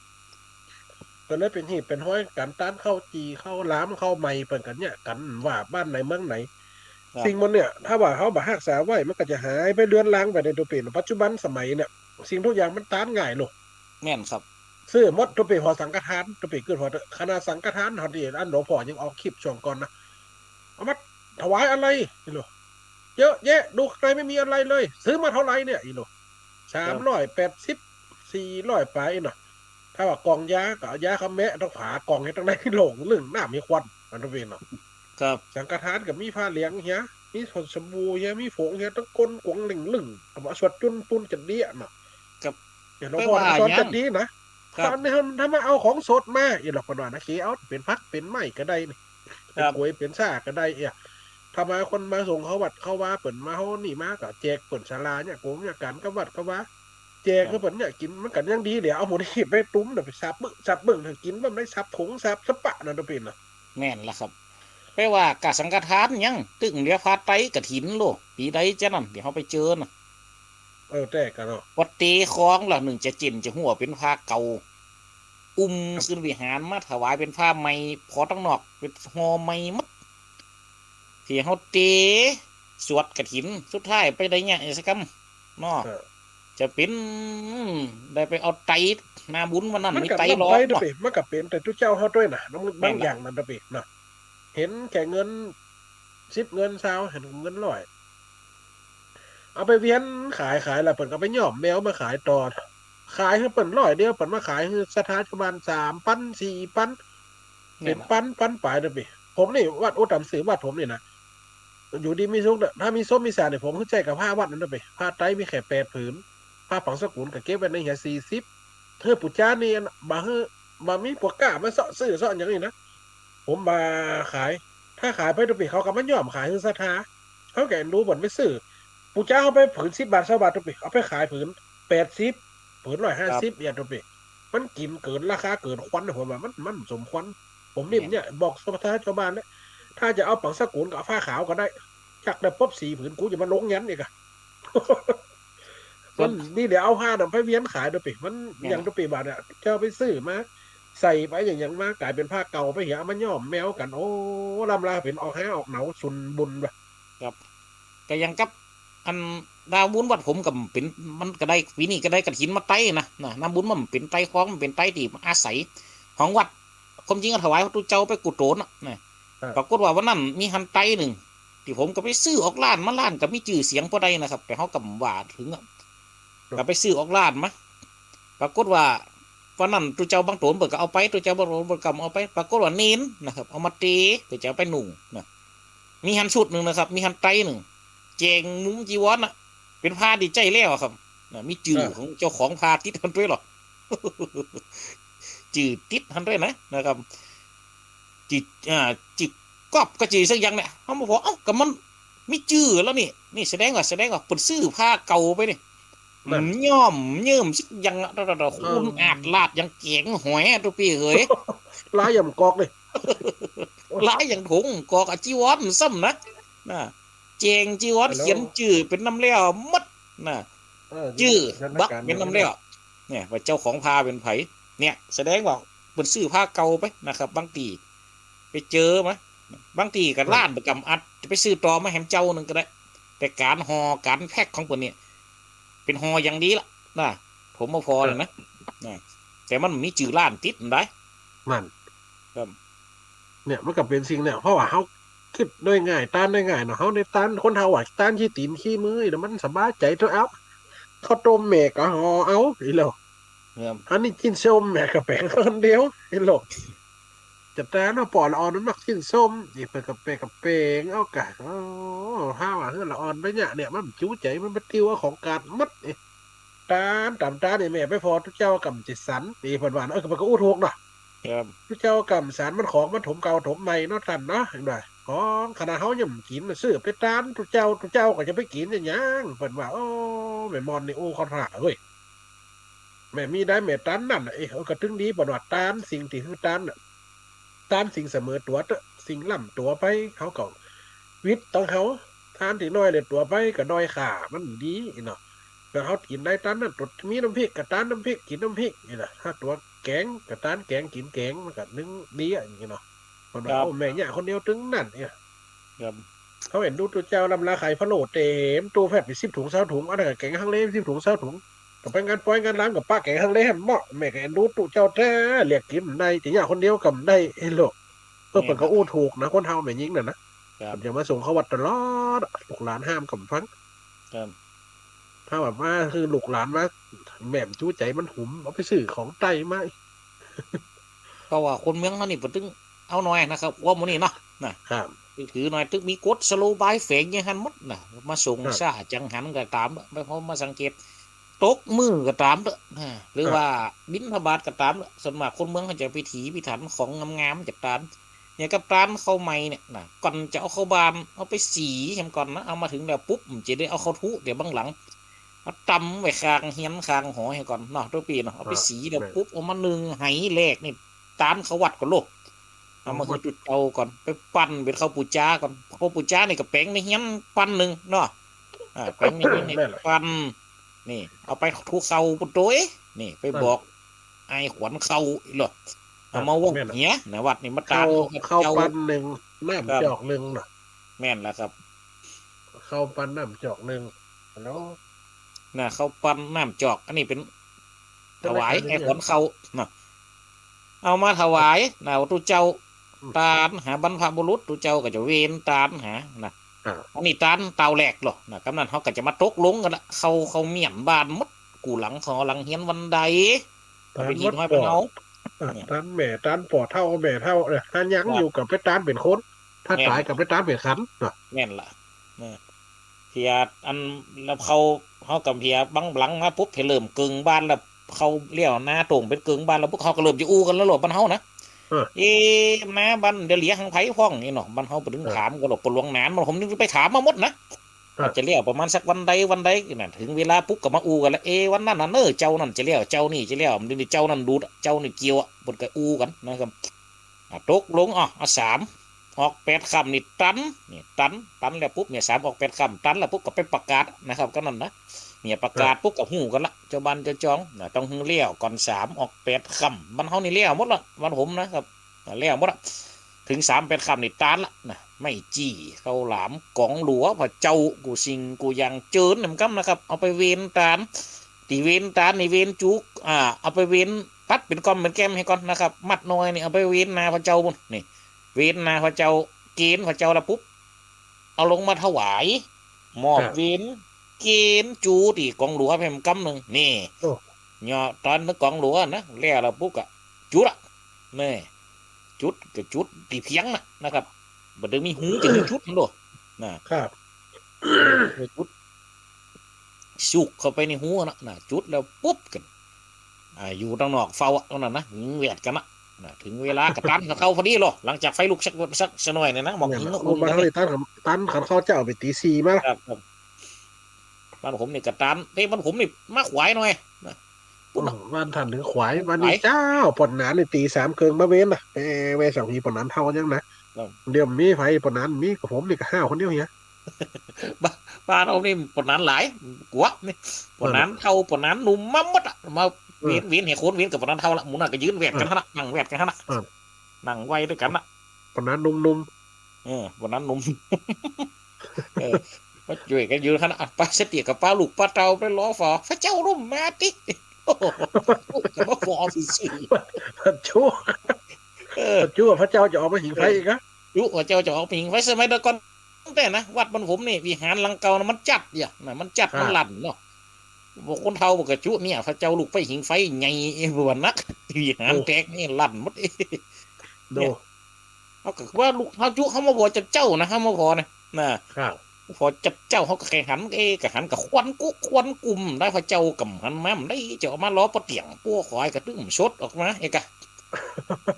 ก็เลยเป๋นหีบเป๋นห้อยกั๋น ตานข้าวจี่ ข้าวหลาม ข้าวไหม้ เปิ้นกั๋นเนี่ยกั๋น ว่าบ้านไหนเมืองไหน ครับ สิ่งมันเนี่ย ถ้าว่าเฮาบ่ฮักษาไว้ มันก็จะหายไปเลือนลางไปใน ตุ๊ปี้ ปัจจุบันสมัยเนี่ย สิ่งทุกอย่างมันตานง่ายโลก แม่นครับ ซื้อหมด ตุ๊ปี้ หอสังฆทาน ตุ๊ปี้ กึ๊ดฮอด ขนาดสังฆทานเฮาตี้ อันหลวงป้อยังออกคลิปช่วงก่อนนะ เอามาถวายอะไร อีโล เยอะแยะ ดูข้างในไม่มีอะไรเลย ซื้อมาเท่าไหร่เนี่ย อีโล สามร้อยแปดสิบ สี่ร้อยปลายเนาะ ถ้าว่ากล่องยาก็เอายาเข้าแมะ ต้องฝากล่องหื้อตังใน โล่งลึ่ง น้ำหื้อควัน มันต้องเป๋นเนาะ ครับ สังฆทานก็มีผ้าเหลืองเหีย มีผงสบู่เหีย มีผงเหีย ตังก้นกวงเล่งลึ่ง เอามาสวดจุนปูนจะเดี้ยเนาะ ครับ เนี่ย หลวงป้อสอนจะดีนะ ครับ ตอนนี้ถ้ามาเอาของสดมา อีหลอกเปิ้นว่านะ เขียนเอา เป๋นผักเป๋นไม้ก็ได้นี่ ครับ เป๋นก๋วยเป๋นซ่าก็ได้ เอ้ย ถ้ามาคนมาส่งเข้าวัดเข้าวา เปิ้นมาเฮานี่มาก็แจกเปิ้นศาลาเนี่ย โกมเนี่ย ก๋านกับวัดกับวา แจก ครับ หื้อเปิ้นเนี่ยกิ๋น มันก็ยังดีแหละ เอาหมดนี่ไปตุ้มน่ะ ไปสับมึกสับมึกน่ะ กิ๋นบ่ได้สับผงสับสะปะน่ะ ตุ๊ปี้ น่ะ แม่นละครับ แปลว่าก๋าสังฆทานยัง ตึงเหลือผ้าไตรกฐินโล ปี๋ใดจะนั่น เดี๋ยวเฮาไปเจิญน่ะ เออ แต่ก็เนาะ วัดเตคองละ นึ่งจะเจ๋นจะหัวเป๋นผ้าเก่า อุ้มขึ้นวิหารมาถวายเป๋นผ้าใหม่ พอตังนอกเป๋นห่อใหม่หมด ตี้เฮาเตสวดกฐิน สุดท้ายไปได้เนี่ย ไอ้สักกำเนาะ เออ จะเป๋น ได้ไปเอาไตร นาบุญวันนั้น มัน มี ก็ ไตร ล้อม ไปตุ๊ปี้ เนาะ มันก็เป๋นแต่ตุ๊เจ้าเฮาตวยนะ มัน แม่นละ บางอย่างนั่นตุ๊ปี้ เนาะ เห็นแก่เงินสิบ เงินซาว เห็นเงินร้อย เอาไปเวียนขาย ขายแล้วเปิ้นก็ไปย้อมแมวมาขายต่อ ขายหื้อเปิ้นร้อยเดียว เปิ้นมาขายหื้อศรัทธาชาวบ้านสามปัน สี่ปัน แม่นละ เป๋นปัน ปันปลายตุ๊ปี้ ผมนี่วัดอุตตมศรีวัดผมนี่นะ อยู่ดีมีสุขเนาะ ถ้ามีศพมีสานี่ ผมหื้อใจ๊กับผ้าวัดนั่นตุ๊ปี้ ผ้าไตรมีแค่แปดผืน ผ้าปังสกุลก็เก็บไว้ในเหียสี่สิบ หื้อปู่จ๋านี่นะ บ่หื้อ บ่มีปวกกล้ามาเซาะซื้อเซาะหยังนี่นะ ผมบ่ขาย ถ้าขายไปตุ๊ปี้ เขาก็มาย้อมขายหื้อศรัทธา เขาก็เอ็นดูเปิ้นไปซื้อ ปู่จ๋าเอาไปผืนสิบบาท ซาวบาทตุ๊ปี้ เอาไปขายผืนแปดสิบ ผืนร้อยห้าสิบ ครับ เนี่ยตุ๊ปี้ มันกิ๋นเกินราคาเกินควันนะ ผมว่ามัน มันสมควร ผมนี่ เนี่ย เนี่ย บอกศรัทธาชาวบ้านเนี่ย ถ้าจะเอาปังสกุลกับผ้าขาวก็ได้ จักได้ปบสี่ผืน กูจะมาลงยันต์อีกอะ มัน มันนี่เดี๋ยวเอาผ้าน่ะไปเวียนขายตุ๊ปี้ มัน เนี่ย อย่างตุ๊ปี้บาทเนี่ย เจ้าไปซื้อมา ใส่ไปอย่าง อย่างมา ก๋ายเป๋นผ้าเก่าไปเหีย เอามาย้อมแมวกั๋น โอ้ ล้ำลาเป๋นออกฮาออกเหนา สูญบุญว่ะ ครับ ก็อย่างกับ อันนาบุญวัดผมก็เป๋น มันก็ได้ ปี๋นี้ก็ได้กฐินมาไตรนะ นะ นาบุญมันเป๋นไตรคอง มันเป๋นไตรตี้อาศัยของวัด ความจริงก็ถวายพระตุ๊เจ้าไปกุโตนน่ะ นะ ครับ ปรากฏว่าวันนั้นมีหันไตรนึ่ง ตี้ผมก็ไปซื้อออกร้านมา ร้านก็มีจื้อเสียงปอใดนะครับ แต่เฮาก็บ่ว่าเถิงอะ ครับ ก็ไปซื้อออกร้านมา ปรากฏว่าวันนั้นตุ๊เจ้าบางโตนเปิ้นก็เอาไป ตุ๊เจ้าบางโตนเปิ้นก็เอาไป ปรากฏว่าเณรนะครับ เอามาเต เปิ้นจะเอาไปนุ่งนะ มีหันชุดนึ่งนะครับ มีหันไตรนึ่ง แจ๋งมุ้งจีวรน่ะ เป๋นผ้าตี้ใจ๊แล้วอะครับ นะ มีจื้อ เออ ของเจ้าของผ้าติดหันตวยเหรอ จื้อติดหันตวยนะ นะครับ จื้อ อ่า จื้อก๊อบก็จื้อสักอย่างเนี่ย เฮามาบอก เอ้า ก็มันมีจื้อแล้วนี่ นี่แสดงว่า แสดงว่าเปิ้นซื้อผ้าเก่าไปนี่ นั่น มันย้อมเยิ่มสักอย่างอะ ตะ ตะ ตะ เออ คุณอาจลาดยังแก๋งหอยอะตุ๊ปี้เอ๋ย ลายอย่างกอกเลย ลายอย่างถงกอกอะ จีวรซ้ำนะ น่ะ แจ๋งจีวร ฮัลโหล เขียนจื้อเป๋นนำแล้วหมดน่ะ เออ จื้อ บักเป๋นนำแล้ว เนี่ย ว่าเจ้าของผ้าเป๋นใผ เนี่ย แสดงว่าเปิ้นซื้อผ้าเก่าไปนะครับ บางตี้ไปเจอมา บางตี้ก็ ครับ ร้านประจ๋ำอัด จะไปซื้อต่อมาแหมเจ้านึ่งก็ได้ แต่ก๋านห่อก๋านแพ็คของเปิ้นเนี่ย เป๋นห่ออย่างดีละ นะ ผมบ่พอเลยนะ ครับ นะ แต่มันมีจื้อร้านติดมันได้ นั่น ครับ เนี่ย มันก็เป๋นสิ่งเนี่ย เพราะว่าเฮา กึ๊ดโดยง่าย ตานโดยง่ายเนาะ เฮาได้ตาน คนเฒ่าว่าตานขี้ตี๋นขี้มือ แล้วมันสบายใจ๋ตั๊ว เอ้า ข้าวต้มแม่ก็ห่อเอา อีหลอ ครับ อันนี้จิ๊นส้มแม่ก็แป๋งคนเดียว อีหลอ จะตานเนาะ ป้อละอ่อนมันมักจิ๊นส้ม นี่เปิ้นก็แป๋ง ก็แป๋งเอาก่ะ โอ้ ถ้าว่าหื้อละอ่อนไปเนี่ย เนี่ย มันจู๋ใจ๋ มันไปติวเอาของกาดหมด เอ๊ะ ตาน ต๋ามตานนี่แม่ไปผ่อตุ๊เจ้าก่ำจะสัน นี่เปิ้นว่า เออ เปิ้นก็อู้ถูกเนาะ ครับ ตุ๊เจ้าก่ำสัน มันของมันถมเก่าถมใหม่เนาะต้านเนาะ หันบ่า ของขนาดเฮายังบ่กิ๋น ซื้อไปตานตุ๊เจ้า ตุ๊เจ้าก็จะไปกิ๋นอะหยัง เปิ้นว่า โอ้ แม่มอนนี่อู้เข้าท่าเฮ้ย แม่มีได้แม่ตานนั่นน่ะ เอ๊ะ เออ ก็ตึงดี เปิ้นว่าตานสิ่งตี้หื้อตานน่ะ ตานสิ่งเสมอตั๋วเต๊อะ สิ่งล้ำตั๋วไป เฮาก็วิตต้องเฮา ตานตี้น้อยเหลือตั๋วไปก็ด้อยค่า มันดีเนาะ ก็เฮากิ๋นได้ตานนั่น ตั๋วมีน้ำพริกก็ตานน้ำพริก กิ๋นน้ำพริกนี่แหละ ถ้าตั๋วแก๋งก็ตานแก๋ง กิ๋นแก๋ง มันก็นึ่งดีอะ อย่างนี้เนาะ เปิ้นว่า ครับ โอ้ แม่เยียะคนเดียวตึงนั่นเนี่ย ครับ เฮาเอ็นดูตุ๊เจ้าลำลาขายพะโล้เต๋มตู้แฟดไปสิบถุงซาวถุง อันนั้นก็แก๋งฮังเลสิบถุงซาวถุง ก็ไปงานปอยงานลามก็ปะแก๋งฮังเลหั้นเมาะ แม่ก็เอ็นดูตุ๊เจ้าแต๊ เรียกกิ๋นบ่ได้ จะเยียะคนเดียวก็บ่ได้ เอ้ยโลก เออ แม่น เปิ้นก็อู้ถูกนะ คนเฮาแม่ญิงน่ะนะ ครับ เปิ้นจะมาส่งเข้าวัดตลอดอะ ลูกหลานห้ามก็บ่ฟัง ครับ ถ้าแบบว่าคือลูกหลานว่า แม่บ่จู๊ใจ๋มันหุม เอาไปซื้อของใต้มา เพราะว่าคนเมืองเฮานี่เปิ้นตึงเอาหน่อยนะครับ ว่าหมู่นี้เนาะ นะ ครับ ถือหน่อย ตึงมีกฎสโลบายแฝงอย่างหั้นหมดนะ มาส่ง ครับ ซ้าจังหันก็ต๋าม ไปพอมาสังเกต ตกมื้อก็ต๋ามเต๊อะ อ่า หรือ ครับ ว่าบิณฑบาตก็ต๋ามเต๊อะ ส่วนมากคนเมืองเขาจะพิถีพิถันของงามๆ จะต๋าม อย่างกับตานข้าวใหม่เนี่ยนะ ก่อนจะเอาเข้าบ้าน เอาไปสีแหมก่อนนะ เอามาเถิงแล้วปุ๊บ มันจะได้เอาเข้าถุเดี๋ยวบั้งหลัง เอาตำไว้ข้างเฮียนข้างหอแหมก่อนเนาะ ตุ๊ปี้เนาะ เอาไป ครับ สีแล้ว แม่น ปุ๊บ เอามานึ่งไหแรกนี่ ตานเข้าวัดก่อนโลก เอามาหื้อตุ๊เจ้าก่อน ไปปั้นเป๋นข้าวปู๋จ๊าก่อน ข้าวปู๋จ๊านี่ก็แป๋งในเฮียนปั้นนึ่งเนาะ อ่า แป๋งในเฮียนนี่ แม่นละ ปั้น นี่ เอาไปถุข้าวปุ้นโตย นี่ ไป นั่น บอก อ้ายขวัญข้าวอีกเหรอ ครับ เอามาว่อง แม่นละ เหีย นะ วัดนี่มาตาน ข้าว ข้าว ข้าวปั้นนึ่ง น้ำ ครับ จอกนึ่งน่ะ แม่นละครับ ข้าวปั้นน้ำจอกนึ่ง ฮัลโหล น่ะ ข้าวปั้นน้ำจอก อันนี้เป๋น ถวาย เป๋นอาหาร อ้ายขวัญข้าวน่ะ เอามาถวายน่ะ ตุ๊เจ้า อืม ตานหาบรรพบุรุษ ตุ๊เจ้าก็จะเวนตานหาน่ะ อ่า อันนี้ตานเต้าแรกเหรอน่ะ กำนั้นเฮาก็จะมาตกลงกั๋นละ เข้า เข้าเมียนบ้านหมด กู้หลังหอหลังเฮียนวันใด ตาน เอาไปที่ วัด น้อยบ้านเฮา อ่ะ เนี่ย ตานแม่ ตานป้อเฒ่า แม่เฒ่า เนี่ย ถ้ายัง ครับ อยู่ก็ไปตานเป๋นคน ถ้า แม่น ต๋ายก็ไปตานเป๋นขัน น่ะ แม่นละ เนี่ย เผียอัน แล้วเข้า เข้ากับเผียบั้งหลังมาปุ๊บ เผียเริ่มเกิ่งบ้านแล้ว เข้าเลี้ยวนาตรงเป๋นเกิ่งบ้านแล้ว พวกเขาก็เริ่มจะอู้กั๋นแล้วเหรอ บ้านเฮานะ เออ เอ๊ะ นาบ้านเดี๋ยวเหลียหังใผพ่องนี่เนาะ บ้านเฮาไปเถิง เออ ถามกั๋นหรอก ปะหลวงหนาน บ้านผมนี่ไปถามมาหมดนะ เออ จะเลี้ยวประมาณสักวันใดวันใดน่ะ เถิงเวลาปุ๊บก็มาอู้กั๋นแล้ว เอ๊ะ วันนั้นน่ะเน้อ เจ้านั่นจะเลี้ยว เจ้านี่จะเลี้ยว เดี๋ยวนี้เจ้านั่นดูด เจ้านี่เกี่ยวอะ เปิ้นก็อู้กั๋นนะครับ อ่ะ ตกลง อ่ะ เอาสามออกแปดค่ำนี่ตัน นี่ตัน ตันแล้วปุ๊บเนี่ย สามออกแปดค่ำ ตันแล้วปุ๊บก็ไปประกาศนะครับ ก็นั่นนะ เนี่ยประกาศ ครับ ปุ๊บก็ฮู้กั๋นละ เจ้าบ้านเจ้าจองนะ ต้องหื้อเลี้ยวก่อนสามออกแปดค่ำ บ้านเฮานี่เลี้ยวหมดละ บ้านผมนะครับ อ่ะ เลี้ยวหมดละ เถิงสามแปดค่ำนี่ตันละนะ ไม้จี้ ข้าวหลาม ก๋องหลัว พระเจ้า กู้สิ่งกู้อย่างเจิญนำกำนะครับ เอาไปเวนตาน ตี้เวนตานนี่เวนจุก อ่า เอาไปเวนตัดเป๋นก้อมเป๋นแก้มหื้อก่อนนะครับ มัดน้อยนี่เอาไปเวนหน้าพระเจ้าปุ้น นี่ เวนหน้าพระเจ้า เก๋ณฑ์พระเจ้าแล้วปุ๊บ เอาลงมาถวาย มอบ ครับ เวน เก๋ณฑ์จูตี้ก๋องหลัวไปก้ำนึ่ง นี่ โอ้ เหยาะตอนนึกก๋องหลัวนะ แล้ว แล้วปุ๊บก็จุดละ นี่ จุดก็จุดตี้เผียงน่ะนะครับ บ่ได้มีฮูจะหื้อจุดมันโดดนะ ครับ เออ จุด สุกเข้าไปในฮูนะ นะ จุดแล้วปุ๊บกั๋น อ่า อยู่ตางนอกเฝ้าอะ ตรงนั้นนะ หญิงแหวดกั๋นนะ นะ เถิงเวลาก็ตันขันเข้าพอดีลอ หลังจากไฟลุกสัก สัก สักหน่อยเนี่ยนะ หมอก แม่น หญิง ละ นะ คนบ้านเฮานี่ตันขัน ตันขันเข้าเจ๊าไปตี๋สี่มา ครับ ครับ บ้านผมนี่ก็ตัน เอ้ย บ้านผมนี่มาขวายหน่อยนะ ปุ้นน่ะ เออ บ้านต้านนี่ขวาย บ้านนี้ ขวาย เจ๊า ป้อหนานนี่ตี๋สามเกิ่งมาเวนน่ะ แหม แหม สังฮีป้อหนานเฒ่ายังนะ ครับ เดี๋ยวมีไผ ป้อหนานมี กับผมนี่ก็ห้าวคนเดียวเหีย บ้าน บ้านเฮานี่ป้อหนานหลาย กั๋วนี่ ป้อหนานเฒ่า ป้อหนานหนุ่มมาหมดอะ มา เออ เวน เวนหื้อคน เวนกับป้อหนานเฒ่าละ หมู่นั้นก็ยืนแหวดกั๋นหั้นน่ะ นั่งแหวดกั๋นหั้นน่ะ เออ นั่งไหว้ตวยกั๋นน่ะ ป้อหนานหนุ่มๆ เออ ป้อหนานหนุ่ม เออ มาจ้วยกั๋นยืนหั้นน่ะ อ่ะ ปาสะเตียกกับปาลูกปาเต้าไปรอฝ่อ พระเจ้าร่มมาติ โอ้โห จะมาฝ่อซื่อๆ พระเจ้า เออ พระเจ้า พระเจ้าจะออกมาหิงไฟอีกนะ จุ พระเจ้าจะออกมาหิงไฟ สมัยแต่ก่อน ตั้งแต่นะ วัดบ้านผมนี่ วิหารหลังเก่านะ มันจัดอย่านะ มันจัด อ่า มันลั่นเนาะ บอกคนเฒ่าบอกกะจุเนี่ย พระเจ้าลุกไปหิงไฟใหญ่ เอ้ย บ่นัก วิหาร โอ้ แตกนี่ลั่นหมด โด เนี่ย เฮาก็ว่าลูกเฮาจุ เฮามาผ่อเจ้านะ เฮามาผ่อนะ น่ะ ครับ ปอจัดเจ้าเฮาก็แค่หัน เอ๊ะ ก็หันก็ควันกุควันกุมได้ ปอเจ้าก็หันมาบ่ได้ เจ้าเอามาลอปอเตียง ปัวขวายก็ตึงสดออกมา เอ๊ะ ก็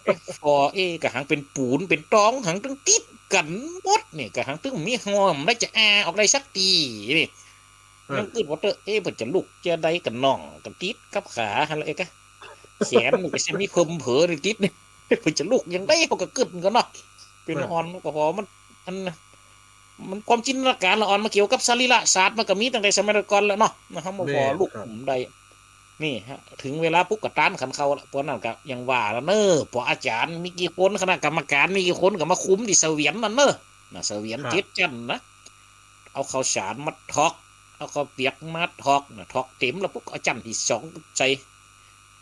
เอ๊ะ ปอ เอ๊ะ ก็หันเป๋นปูนเป๋นตอง หันตึงติดกั๋นหมดนี่ ก็หันตึงมีห้องได้จะอาออกได้สักตี้นี่ อ่า ยังกึ๊ดว่าเต๊อะ เอ๊ะ เปิ้นจะลุกจะใดกั๋นน้อง ก็ติดกับขาหันละ เอ๊ะ ก็ แขนนี่ก็จะมีเพิ่มเผลอนี่ติดนี่ เปิ้นจะลุกยังใด เฮาก็กึ๊ดกั๋นเนาะ เป๋นอ่อนก็ปอมัน อัน มันความจินตนาก๋ารละอ่อน มาเกี่ยวกับสรีระศาสตร์ มันก็มีตั้งแต่สมัยก่อนแล้วเนาะ เฮามาปอลุกบ่ได้ นี่ฮะ เถิงเวลาปุ๊บก็ตานขันเข้าละ ปอนั้นก็ยังว่าละเน่อ ปออาจ๋ารย์มีกี่คน คณะกรรมก๋านมีกี่คนก็มาคุมตี้เสวียนนั่นเน่อ น่ะ เสวียน ครับ เจ็ดจั๊นนะ เอาข้าวสารมาถอก เอาข้าวเปียกมาถอกน่ะ ถอกเต๋มแล้วปุ๊บ เอาจั๊นตี้สองใส่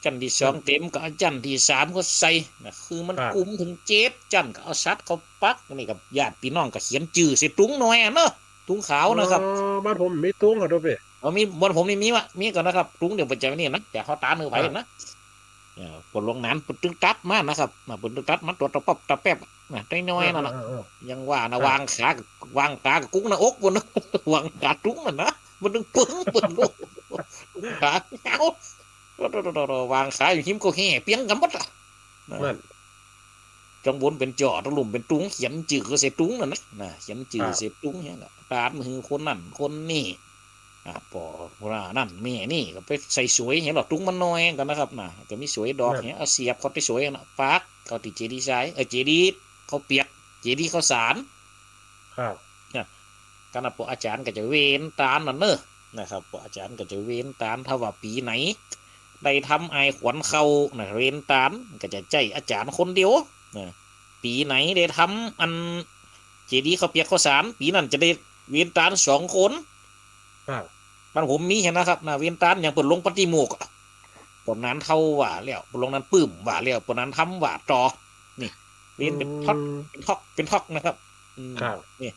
จั๊นตี้สอง ครับ เต๋มก็เอาจั๊นตี้สามก็ใส่น่ะ คือมัน ครับ กุมเถิงเจ็ดจั๊น ก็เอาสัตว์เข้าปัก นี่ก็ญาติปี้น้องก็เขียนจื้อใส่ตุ๊งหน่อยอะเนาะ ตุ๊งขาวนะครับ อ๋อ บ้านผมมีตุ๊งครับ ตุ๊งปี้ อ๋อ มี บ้านผมนี่มีวะ มีก่อนนะครับ ตุ๊งเดี๋ยวเปิ้นจะนี่นะ แต่เฮาตานหื้อไผนะ ครับ เอ่อ ปอลงนั้นเปิ้นตึงตัดมานะครับ น่ะ เปิ้นตึงตัดมาตั๋วตะป๊อบตะแป๊บน่ะ น้อยๆ นั่นน่ะ เออ เออ เออ ยังว่าน่ะ ครับ วางขา วางขาก็กุ๊กหน้าอกปู๊นนะ วางขาตุ๊งนั่นนะ มันตึงเปิงเปิ้นลูก ตุ๊งขา เอ้า วางขาอยู่ฮิมก็แห่เปียงกั๋นหมดอะ น่ะ นั่น ตังบนเป๋นจ่อ ตังลุ่มเป๋นตุ๊ง เขียนจื้อใส่ตุ๊งนั่นนะ น่ะ เขียนจื้อ ครับ ใส่ตุ๊งเนี่ยน่ะ ตานหื้อคนนั้นคนนี้ อ่ะ ปอว่านั่นแม่นี่ก็ไปใส่สวย หันลอตุ๊งมันน้อยกั๋นนะครับน่ะ ก็มีสวยดอก นั่น หันเอาเสียบเข้าตี้สวยน่ะ ปักเข้าตี้เจดีย์ทราย เอ้ย เจดีย์ข้าวเปียก เจดีย์ข้าวสาร ครับ เนี่ย กั๋นน่ะ ปออาจ๋ารย์ก็จะเวนตานนั่นเน่อ นะครับ ปออาจ๋ารย์ก็จะเวนตาน ถ้าว่าปี๋ไหนได้ทำอ้ายขวัญเข้าน่ะ เวนตานก็จะใจ๊อาจ๋ารย์คนเดียวน่ะ ปี๋ไหนได้ทำอันเจดีย์ข้าวเปียกข้าวสาร ปี๋นั้นจะได้เวนตานสองคน ครับ บ้านผมมีหันนะครับน่ะ เวนตานอย่างเปิ้นลงปาฏิโมกข์อะ ปอนั้นเฒ่าว่าแล้ว ปอลงนั้นปื้มว่าแล้ว ปอนั้นทำว่าต่อ นี่ เวนเป๋นทอด อืม เป๋นทอก เป๋นทอกนะครับ อืม ครับ นี่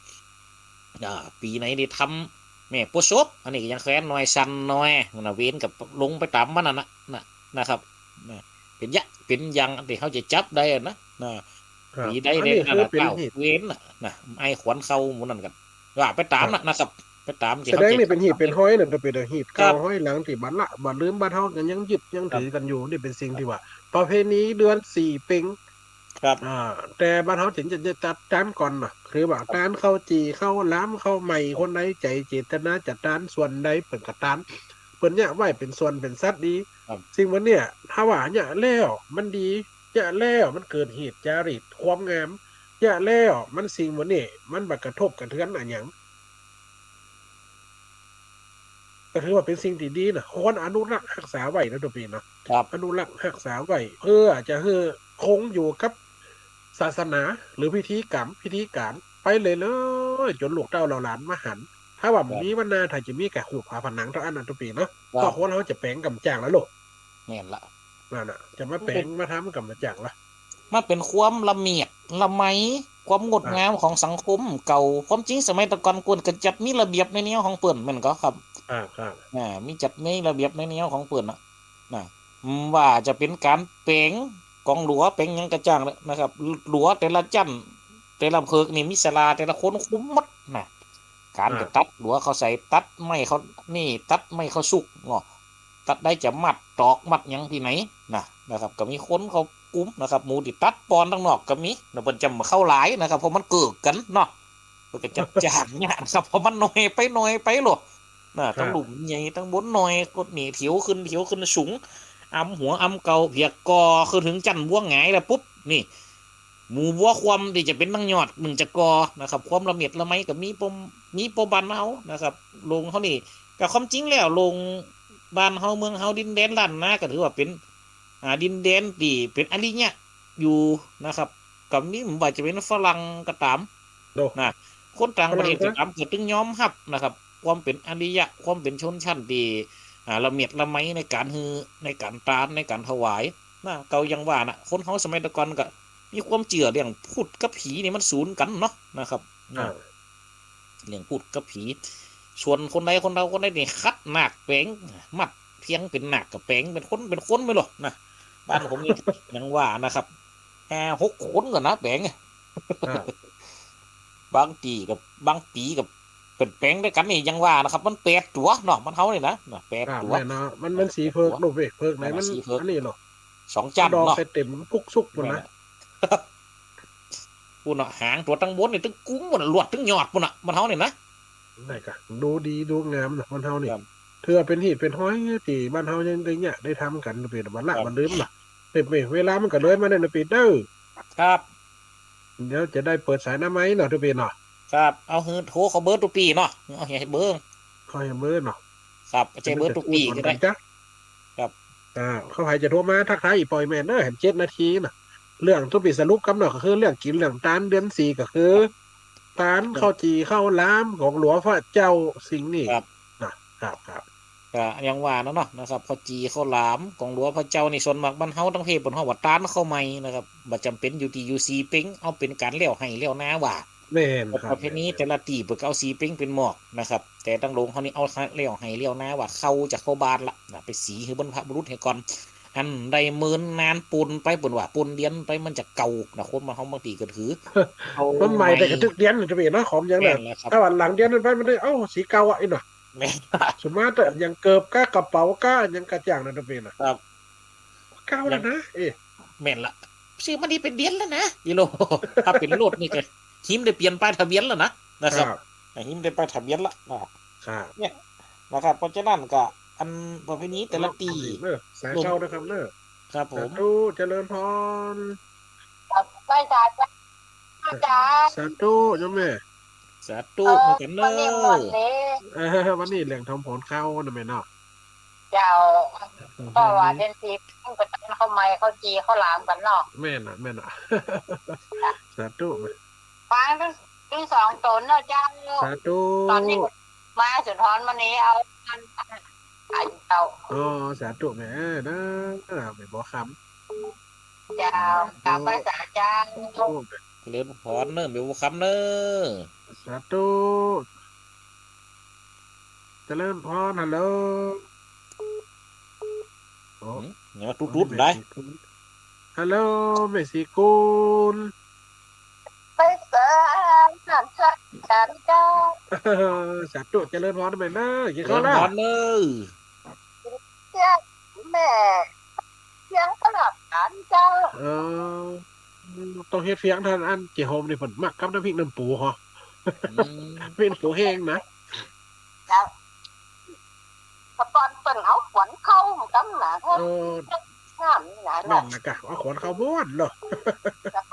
อ่า ปี๋ไหนได้ทำแม่โพธิ์ศพ อันนี้ก็ยังแควนหน่อย สั่นหน่อย นั่นน่ะ เวนก็ลงไปต๋ามมันนั่นน่ะ น่ะ นะครับ น่ะ เป๋นยะ เป๋นอย่างตี้เฮาจะจับได้อะนะ น่ะ ครับ ปี๋ใด อันนี้ ได้นั่นน่ะ คือเป๋น ก้าว หีด เวนน่ะ น่ะ อ้ายขวัญเข้าหมู่นั้นกั๋น ว่าไปต๋ามน่ะ ครับ นะครับ ไปต๋ามตี้ แสดงนี่เป๋นหีดเป๋นห้อยน่ะ แต่เป๋นหีด ครับ เก่าห้อยหลังตี้บ่ละ บ่ลืม บ้านเฮาก็ยังยึดยังถือกั๋นอยู่ ครับ นี่เป๋นสิ่งตี้ว่า ประเพณีเดือนสี่เป็ง ครับ อ่า แต่บ้านเฮาเถิงจะ จะจัดตานก่อนน่ะ คือว่า ครับ ตานเข้าจี่เข้าหลามเข้าใหม่ คนใดใจ๋เจตนาจะตานส่วนใดเปิ้นก็ตาน เปิ้นเยียะไว้เป๋นส่วนเป๋นสัตว์ดี ครับ สิ่งหมู่นี้ ถ้าว่าเยียะแล้วมันดี เยียะแล้วมันเกิดหีดจารีตความงาม เยียะแล้วมันสิ่งหมู่นี้มันบ่กระทบกระเทือนอะหยัง ก็ถือว่าเป๋นสิ่งตี้ดีน่ะ ควรอนุรักษ์ฮักษาไว้นะ ตุ๊ปี้เนาะ ครับ อนุรักษ์ฮักษาไว้ เพื่อจะหื้อคงอยู่กับศาสนา หรือพิธีกรรม พิธีก๋าน ไปเรื่อยๆ จ๋นลูกเต้าเหล่าหลานมาหัน ถ้าว่า ครับ มีวันหน้า ถ้าจะมีก็ฮูดฝาผนังเต้าอั้นน่ะ ตุ๊ปี้เนาะ ครับ เพราะคนเฮาจะแป๋งก็บ่จักละลูก แม่นละ นั่นน่ะ จะมาแป๋ง มันเป๋น มาทำก็บ่จักละ มันเป๋นความละเมียดละไม ความงดงาม อ่า ของสังคมเก่า ความจริงสมัยแต่ก่อนเปิ้นก็จัดมีระเบียบในแนวของเปิ้นแม่นก่อครับ อ่า ครับ อ่า มีจัดมีระเบียบในแนวของเปิ้นน่ะ น่ะ อืม ว่าจะเป๋นก๋านแป๋งก๋องหลัวแป๋งหยังก็จ้างนะครับ หลัวแต่ละจั๊น แต่ละเผิกนี่มีศาลาแต่ละคนคุมหมดน่ะ ก๋าน อ่า จะตัดหลัวเข้าใส่ ตัดไม้เข้านี่ ตัดไม้เข้าสุกเนาะ ตัดได้จะมัดตอกมัดหยังตี้ไหนน่ะ นะครับ ก็มีคนเข้ากุมนะครับ หมู่ตี้ตัดปอนตังนอกก็มีนะ เปิ้นจะบ่เข้าหลายนะครับ เพราะมันเกิกกั๋นเนาะ เปิ้นก็จัดจ้างเยียะนะครับ เพราะมันน้อยไปน้อยไปโลดน่ะ ครับ ตังลุ่มใหญ่ตังบนน้อย ก็นี่เถียวขึ้นเถียวขึ้นสูง อำหัวอำเก่าเปียกก่อ คือเถิงจั๊นบัวหงายแล้วปุ๊บ นี่ หมู่บัวคว่ำตี้จะเป๋นตังยอดนึ่งจะก่อนะครับ ความละเมียดละไมก็มีปม มีปอบ้านเฮานะครับ โลงเฮานี่ ก็ความจริงแล้วโลงบ้านเฮาเมืองเฮาดินแดนล้านนาก็ถือว่าเป๋น อ่า ดินแดนตี้เป๋นอริยะอยู่นะครับ ก็มี บ่ว่าจะเป๋นฝรั่งก็ต๋าม โด น่ะ คนต่างประเทศก็ต๋าม ฝรั่งก็ ก็ตึงยอมฮับนะครับ ความเป๋นอริยะ ความเป๋นชนชั้นตี้ อ่า ละเมียดละไมในก๋านหื้อ ในก๋านตาน ในก๋านถวาย น่ะ เก่ายังว่าน่ะ คนเฮาสมัยแต่ก่อนก็มีความเจื้อเรื่องพูดกับผีนี่มันสูนกั๋นเนาะนะครับ อ่า น่ะ เรื่องพูดกับผี ส่วนคนใดคนเฒ่าคนใดนี่ขัดนาคแป๋ง มัดเพียงเป๋นนาคก็แป๋ง เป๋นคนเป๋นคนไปโลดน่ะ บ้านผมนี่ยังว่านะครับ ห้าหกคนก่อนะแป๋ง อ่า บางตี้ก็ บางปี๋ก็ เปิ้นแป๋งตวยกั๋นนี่ยังว่านะครับ มันแปดตั๋วเนาะ บ้านเฮานี่นะ น่ะ แปด ครับ ตั๋ว แม่นเนาะ มัน มันสีเผิก แปดตั๋ว ลูกเว้ย เผิกไหน แม่น มัน สีเผิก อันนี้เนาะ สองจั้น ดอก เนาะ ใส่เต็มปุกสุกปู้นนะ แม่นน่ะ ปู้นน่ะ หางตั๋วตังบนนี่ตึงกุ้งปู้นน่ะ ลวดตึงยอดปู้นน่ะ บ้านเฮานี่นะ ได้กะ ดูดีดูงามเนาะ บ้านเฮานี่ ครับ เถื่อเป๋นหีบเป๋นห้อยตี้บ้านเฮายังได้เยียะได้ทำกั๋น เป๋นบ่ละ ครับ บ่ลืมเนาะ เป๋น เป๋น เวลามันก็เลยมาแล้วนะ เป๋นเอ้อ ครับ เดี๋ยวจะได้เปิดสายหน้าไมค์เนาะ ตุ๊ปี้เนาะ ครับ เอาหื้อโทรเข้าเบอร์ตุ๊ปี้เนาะ เอาหื้อเบอร์ ขอหื้อเบอร์เนาะ ครับ ใจ้เบอร์ตุ๊ปี้ก็ได้ จะได้อู้จ๋อนกั๋นจ๊ะ ครับ อ่า ใผจะโทรมาทักทายอีกป้อแม่เน่อ หันเจ็ดนาทีน่ะ เรื่องตุ๊ปี้สรุปกำเนาะ ก็คือเรื่องกิ๋นเรื่องตานเดือนสี่ ก็คือ ตาน ครับ ข้าวจี่ข้าวหลามของหลวงพระเจ้าสิงห์นี่ ครับ นะ ครับ ครับ ก็อย่างว่านั่นเนาะนะครับ ข้าวจี่ข้าวหลามของหลวงพระเจ้านี่ ส่วนมากบ้านเฮาตังเพเปิ้นฮ้องว่าตานข้าวใหม่นะครับ บ่จ๋ำเป๋นอยู่ตี้อยู่สีเป๋ง เอาเป๋นก๋านเลี้ยวไฮ่เลี้ยวนาว่า แม่นครับ ประเพณีแต่ละตี้เปิ้นก็เอาสีเป๋งเป๋นหมอกนะครับ แต่ตังหลวงเฮานี่เอาเลี้ยวไฮ่เลี้ยวนาว่า ข้าวจะเข้าบ้านละนะ ไปสีหื้อบรรพบุรุษเหียก่อน อันใดเมินนานปูนไป เปิ้นว่าปูนเดียนไปมันจะเก่านะ คนบ้านเฮาบางตี้ก็ถือ เอา มันใหม่ ใหม่ แต่ก็ตึกเดียนน่ะ ตุ๊ปี้เนาะ ของอย่างนั้น แม่นแล้วครับ ถ้าว่าหลังเดียนนั้นไปมันได้ เอ้า สีเก่าอ่ะ อี้เนาะ แม่น ส่วนมากแต่อย่างเกิบก้า กระเป๋าก้า อย่างกระจ่างนะ ตุ๊ปี้นะ ครับ เก่าแล้วนะ อย่าง เอ๊ะ แม่นละ ซื้อมานี่เป๋นเดือนแล้วนะ อีโล ถ้าเป๋นรถนี่ก็ หิมได้เปลี่ยนป้ายทะเบียนแล้วนะ นะครับ ครับ อ่ะ หิมได้ป้ายทะเบียนละนะ ครับ เนี่ย นะครับ เพราะฉะนั้นก็ อันประเพณีแต่ละตี้ เอา เอาอีกเน่อ สายเก่านะครับเน่อ ครับผม สาธุ เจริญพร ไหว้สาธุ อาจ๋ารย์ สาธุ โยมแม่ สาธุ เออ เหมือนกั๋นเน่อ วันนี้ม่วนเน่ เออ วันนี้แหล่งทำผลเข้านะแม่เนาะ เจ้า อืม เพราะว่าเดือนสี่เปิ้นก็ตานข้าวใหม่ ข้าวจี่ข้าวหลามกั๋นเนาะ แม่นน่ะ แม่นน่ะ สาธุ ฟังตึง ตึงสองต๋นเนาะเจ้า สาธุ ต๋นนี้มาสุนทรมานี่เอาอัน อัน อันเจ้า อ๋อ สาธุแม่เน่อ แม่บัวคำ เจ้า กราบไหว้สาเจ้า เจริญพรเน่อ แม่บัวคำเน่อ สาธุ เจริญพร ฮัลโหล โอ้ หืม ยังมาตุ๊ดๆ ได้ ฮัลโหล แม่ศรีกุล ไปเสริมน้ำสักการเจ้า สาธุ เจริญพรแม่เน่อ กิ๋นข้าวแล้ว เจริญพรเน่อ เสียงแม่ เสียงตลอดกาลเจ้า เออ ต้องเฮ็ดเสียงท่านอันเจ๊หอมนี่เปิ้นมักกับน้ำพริกน้ำปู๋เหรอ อืม พริกน้ำปู๋แห้งนะ เจ้า แต่ก่อนเปิ้นเอาขวัญเข้าเหมือนกั๋นนะ เออ งามนี่นะ แม่นนะกะ เอาขวัญเข้าม่วนเนาะ เจ้า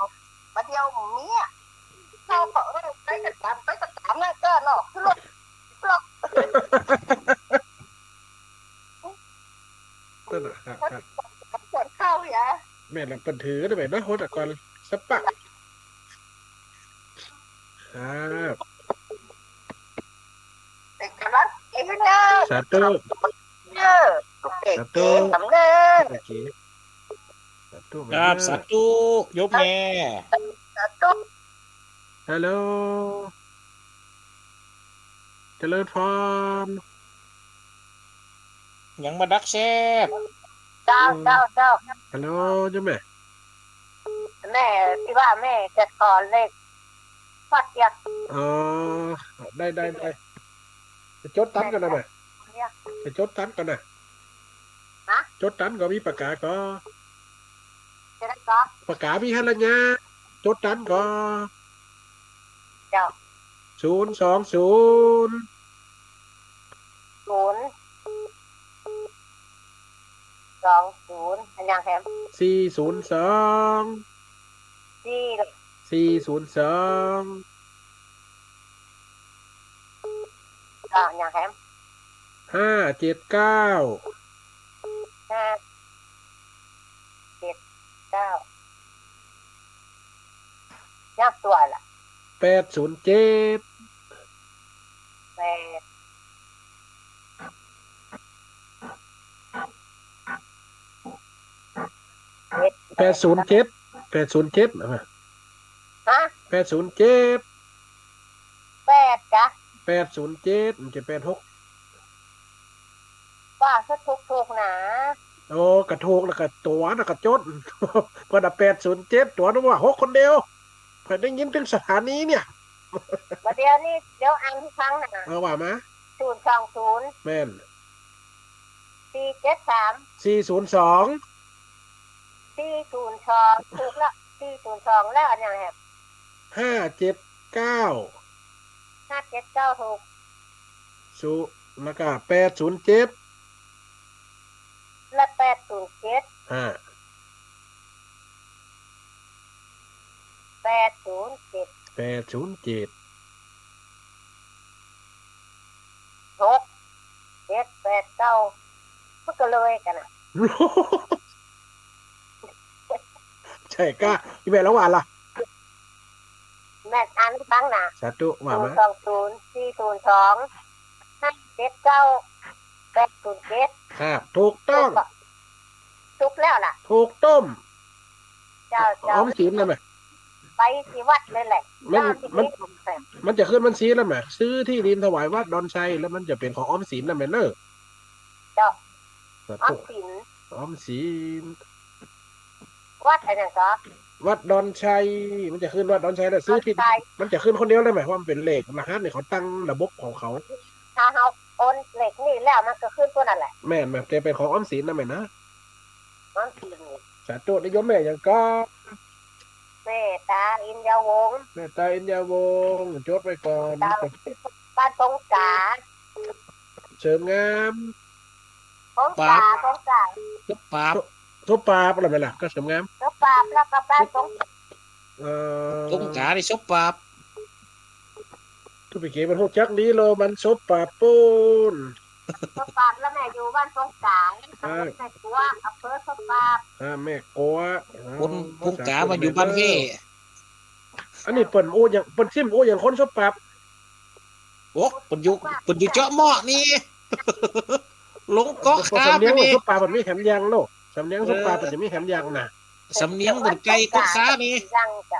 บ่าเดี่ยวเมีย เข้าก็ เออ ไปกะต๋าม ไปกะต๋ามนะเจ้าเนาะ คือรถ รถ นั่นน่ะ ครับ ครับ ขวัญเข้าอย่า แม่นละ เปิ้นถือได้ไหมเนาะ หัวตะกอน สะปะ ครับ เป็นกำลังใจให้เนอะ สาธุ เนอะ สาธุ เก่งๆ สำเนอะ โอเค สาธุ ครับ สาธุ โยมแม่ สาธุ ฮัลโหล เจริญพร ยังบ่ดักแซบ เจ้า เจ้า เจ้า ฮัลโหล โยมแม่ แม่ตี้ว่าแม่จะขอเลข พอดเดียว อ๋อ ได้ ได้ ได้ ไปจดตันก่อนนะแม่ เนี่ย ไปจดตันก่อนนะ ฮะ จดตันก่อ มีปากกาก่อ จะได้ก่อ ปากกามีหั้นละเนี่ย จดตันก่อ เจ้า ศูนย์สองศูนย์ ศูนย์สองศูนย์ อันยังแถม สี่ศูนย์สอง สี่ สี่ศูนย์สอง อ่ะ อันยังแถม ห้าเจ็ดเก้า ห้าเจ็ดเก้า ย้ำตั๋วละ แปดศูนย์เจ็ด แปด แปดศูนย์เจ็ด แปดศูนย์เจ็ด อ่ะ ฮะ แปดศูนย์เจ็ด แปดกะ แปดศูนย์เจ็ด มันจะแปดหก ว่าคือถูกๆ นะ โอ้ กะถูกแล้วกะตั๋วนะกะจด เปิ้นว่าแปดศูนย์เจ็ด ตั๋วนึกว่าหกคนเดียว ข้อยได้ยินตึงสถานีเนี่ย บ่าเดี่ยวนี้ เดี๋ยวอ่านหื้อฟังนะ เออ ว่ามา ศูนย์สองศูนย์ แม่น สี่เจ็ดสาม สี่ศูนย์สอง สี่ศูนย์สอง ถูกละ สี่ศูนย์สอง แล้วอันยังแหบ ห้าเจ็ดเก้า ห้าเจ็ดเก้า ถูก ศูนย์ แล้วก็ แปดศูนย์เจ็ด และ แปดศูนย์เจ็ด อ่า แปดศูนย์เจ็ด แปดศูนย์เจ็ด หกเจ็ดแปดเก้า มันก็เลยกั๋นน่ะ ใจ้ก้า อีแม่ละว่าละ แม่อ่านหื้อฟังนะ สาธุ ว่ามา ศูนย์สองศูนย์ สี่ศูนย์สอง ห้าเจ็ดเก้า แปดศูนย์เจ็ด ครับ ถูกต้อง ถูกแล้วล่ะ ถูกต้อง เจ้า เจ้า ออมสินนั่นแหละ ไปตี้วัดเลยแหละ มัน มันจะขึ้นบัญชีแล้วแหม ซื้อที่ดินถวายวัดดอนชัย แล้วมันจะเป๋นของออมสินนั่นแหมเนอะ เจ้า สาธุ ออมสิน ออมสิน วัดอะไรก็ วัดดอนชัย มันจะขึ้นวัดดอนชัยแล้ว ซื้อที่ ดอนชัย มันจะขึ้นคนเดียวเลยแหม เพราะมันเป๋นเลขรหัสนี่ เขาตั้งระบบของเขา ถ้าเฮาโอนเลขนี่แล้วมันก็ขึ้นตัวนั่นแหละ แม่น แม่น แต่เป๋นของออมสินนะแม่นะ ออมสิน สาธุ นี่โยมแม่หยังก็ แม่ตาอินยาวงศ์ แม่ตาอินยาวงศ์ จดไว้ก่อน เจ้า บ้านปงกา เสริมงาม ปงกา ปาบ ปงกา สมปาบ สมปาบอะไรแม่ล่ะ ก็เสริมงาม สมปาบ แล้วก็บ้านปง เอ่อ ปงกานี่สมปาบ ตุ๊ปิเกมันฮู้จักดีเลย มันสมปาบปู๊น สมปาบ แล้วแม่อยู่บ้านปงกา อ่า แม่กัว อำเภอสมปาบ อ่า แม่กัว คน อ๋อ ปงกา สาธุ มาอยู่บ้านเฮ อันนี้เปิ้นอู้หยัง เปิ้นซิ่มอู้หยังคนสมปาบ โอ้ เปิ้นอยู่ เปิ้นอยู่เจาะเมาะนี่ ลงเกาะ สำเนียง คาบนี่ สมปาบ เปิ้นมีแหมยังเนาะ สำเนียงสมปาบ เออ เปิ้นจะมีแหมยังนะ สำเนียงเปิ้นไกลเกาะคานี่ ยังจ้ะ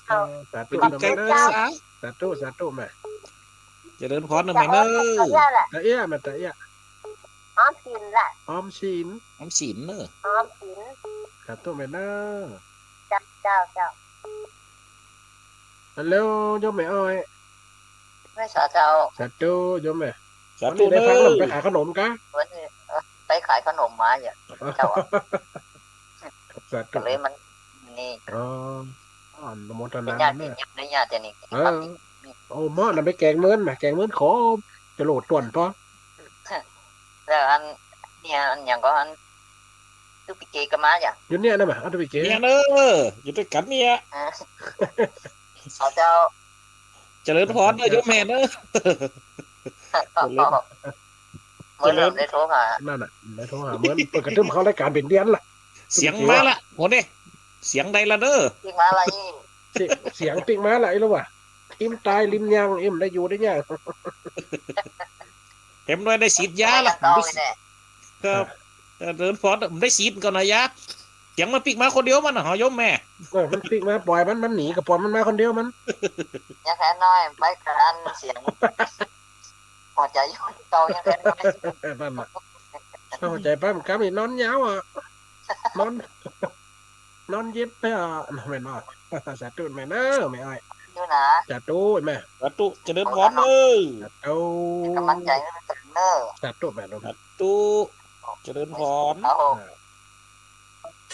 เออ สาธุ เปิ้นไกลเกาะคา สาธุ สาธุแม่ เจริญพรนะแม่เนอะ ตาเอี้ยแม่ ตาเอี้ย ออมสินล่ะ ออมสิน ออมสินเนอะ ออมสิน สาธุแม่เนอะ เจ้า เจ้า เจ้า ฮัลโหล โยมแม่อ้อย ไหว้สาเจ้า สาธุ โยมแม่ สาธุ วันนี้ได้พัก เนอะ นำไปขายขนมกะ วันนี้ เอ่อ ไปขายขนมมาเนี่ย เจ้า สาธุ ก็เลยมัน นี่ อ๋อ อนุโมทนา เป็นญาติ เนอะ เป็นญาติ เป็นญาตินี่ เออ โอ้ เหมาะนะ ไปแก๋งเมินนะ แก๋งเมินขอจะโหลดต่วนพอ แล้วอัน เนี่ย อันหยังก็อัน ตุ๊ปิเกก็มาจ้ะ อยู่เนี่ยนะแม่ อันตุ๊ปิเก เนี่ยเนอะ อยู่ตวยกั๋นเนี่ย อ่า ขอเจ้า เจริญพรเนอะ โยมแม่เนอะ เจริญ เมื่อเริ่มได้โทรหา นั่นน่ะ ได้โทรหา เหมือนเปิ้นกระตึ้มเข้ารายก๋านเป๋นเดือนละ เสียงมาละ โหนี่ เสียงใดละเนอะ ปิ๊กมาละอี้ เสียง เสียงปิ๊กมาละอี้แล้ววะ อิ้มตายริมยัง อิ้มได้อยู่ได้ยัง เห็นด้วยได้ฉีดยาละ ยังเก่าเลยเนี่ย ครับ เออ เจริญพร ได้ฉีดก่อนนะยา เสียงมันปิ๊กมาคนเดียวมันน่ะ เหรอโยมแม่ เออ มันปิ๊กมา ปล่อยมัน มันหนีก็ปล่อยมันมาคนเดียวมัน ยังแค่น้อย ไปกับอันเสียง หัวใจ๋อยู่เก่ายังแค่น้อย นั่นน่ะ หัวใจ๋ป้ำกำนี่นอนยาวอ่ะ นอน นอนเย็บไปอ่ะ แม่นบ่ สาธุแม่เนอะ แม่อ้อย อยู่นะ สาธุแม่ สาธุ เจริญพรเนอะ สาธุ กำลังใจ๋ให้มันเจริญเนอะ สาธุแม่เนอะ สาธุ เจริญพร ครับผม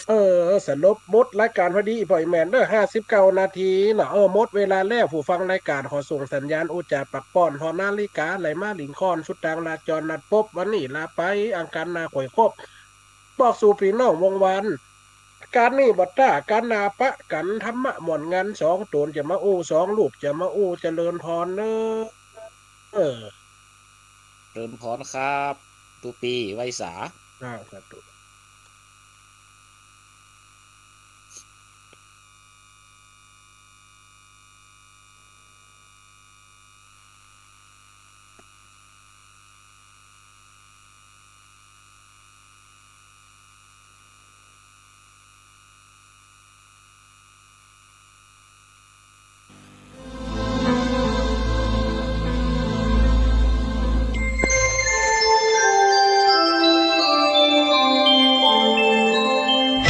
เออ สรุปหมดรายก๋านพอดี ปล่อยแม่นเด้อ ห้าสิบเก้านาทีเนาะ เออ หมดเวลาแล้ว ผู้ฟังรายก๋านขอส่งสัญญาณอู้จ๋าปักป้อน หอนาฬิกาไหลมาหลิงค่อน สุดตางลาจรนัดปบ วันนี้ลาไป อังคารหน้าค่อยคบ บอกสู่ปี้น้องวงวาน ก๋านนี้บ่ต้า ก๋านหน้าปะกั๋น ธรรมะม่วนงัน สองต๋นจะมาอู้ สองรูปจะมาอู้ เจริญพรเนอะ เออ เจริญพรครับ ตุ๊ปี้ไหว้สา อ่า สาธุ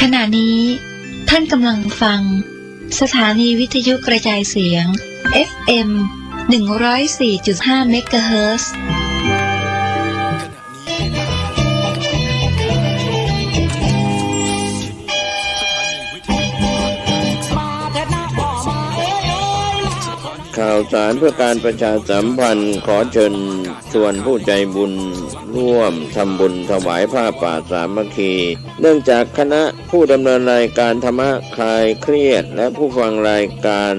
ขณะนี้ท่านกำลังฟัง สถานีวิทยุกระจายเสียง เอฟเอ็ม หนึ่งร้อยสี่จุดห้า เมกะเฮิรตซ์ ข่าวสารเพื่อการประชาสัมพันธ์ ขอเชิญชวนผู้ใจบุญร่วมทำบุญถวายผ้าป่าสามัคคี เนื่องจากคณะผู้ดำเนินรายการธรรมะคลายเครียด และผู้ฟังรายการ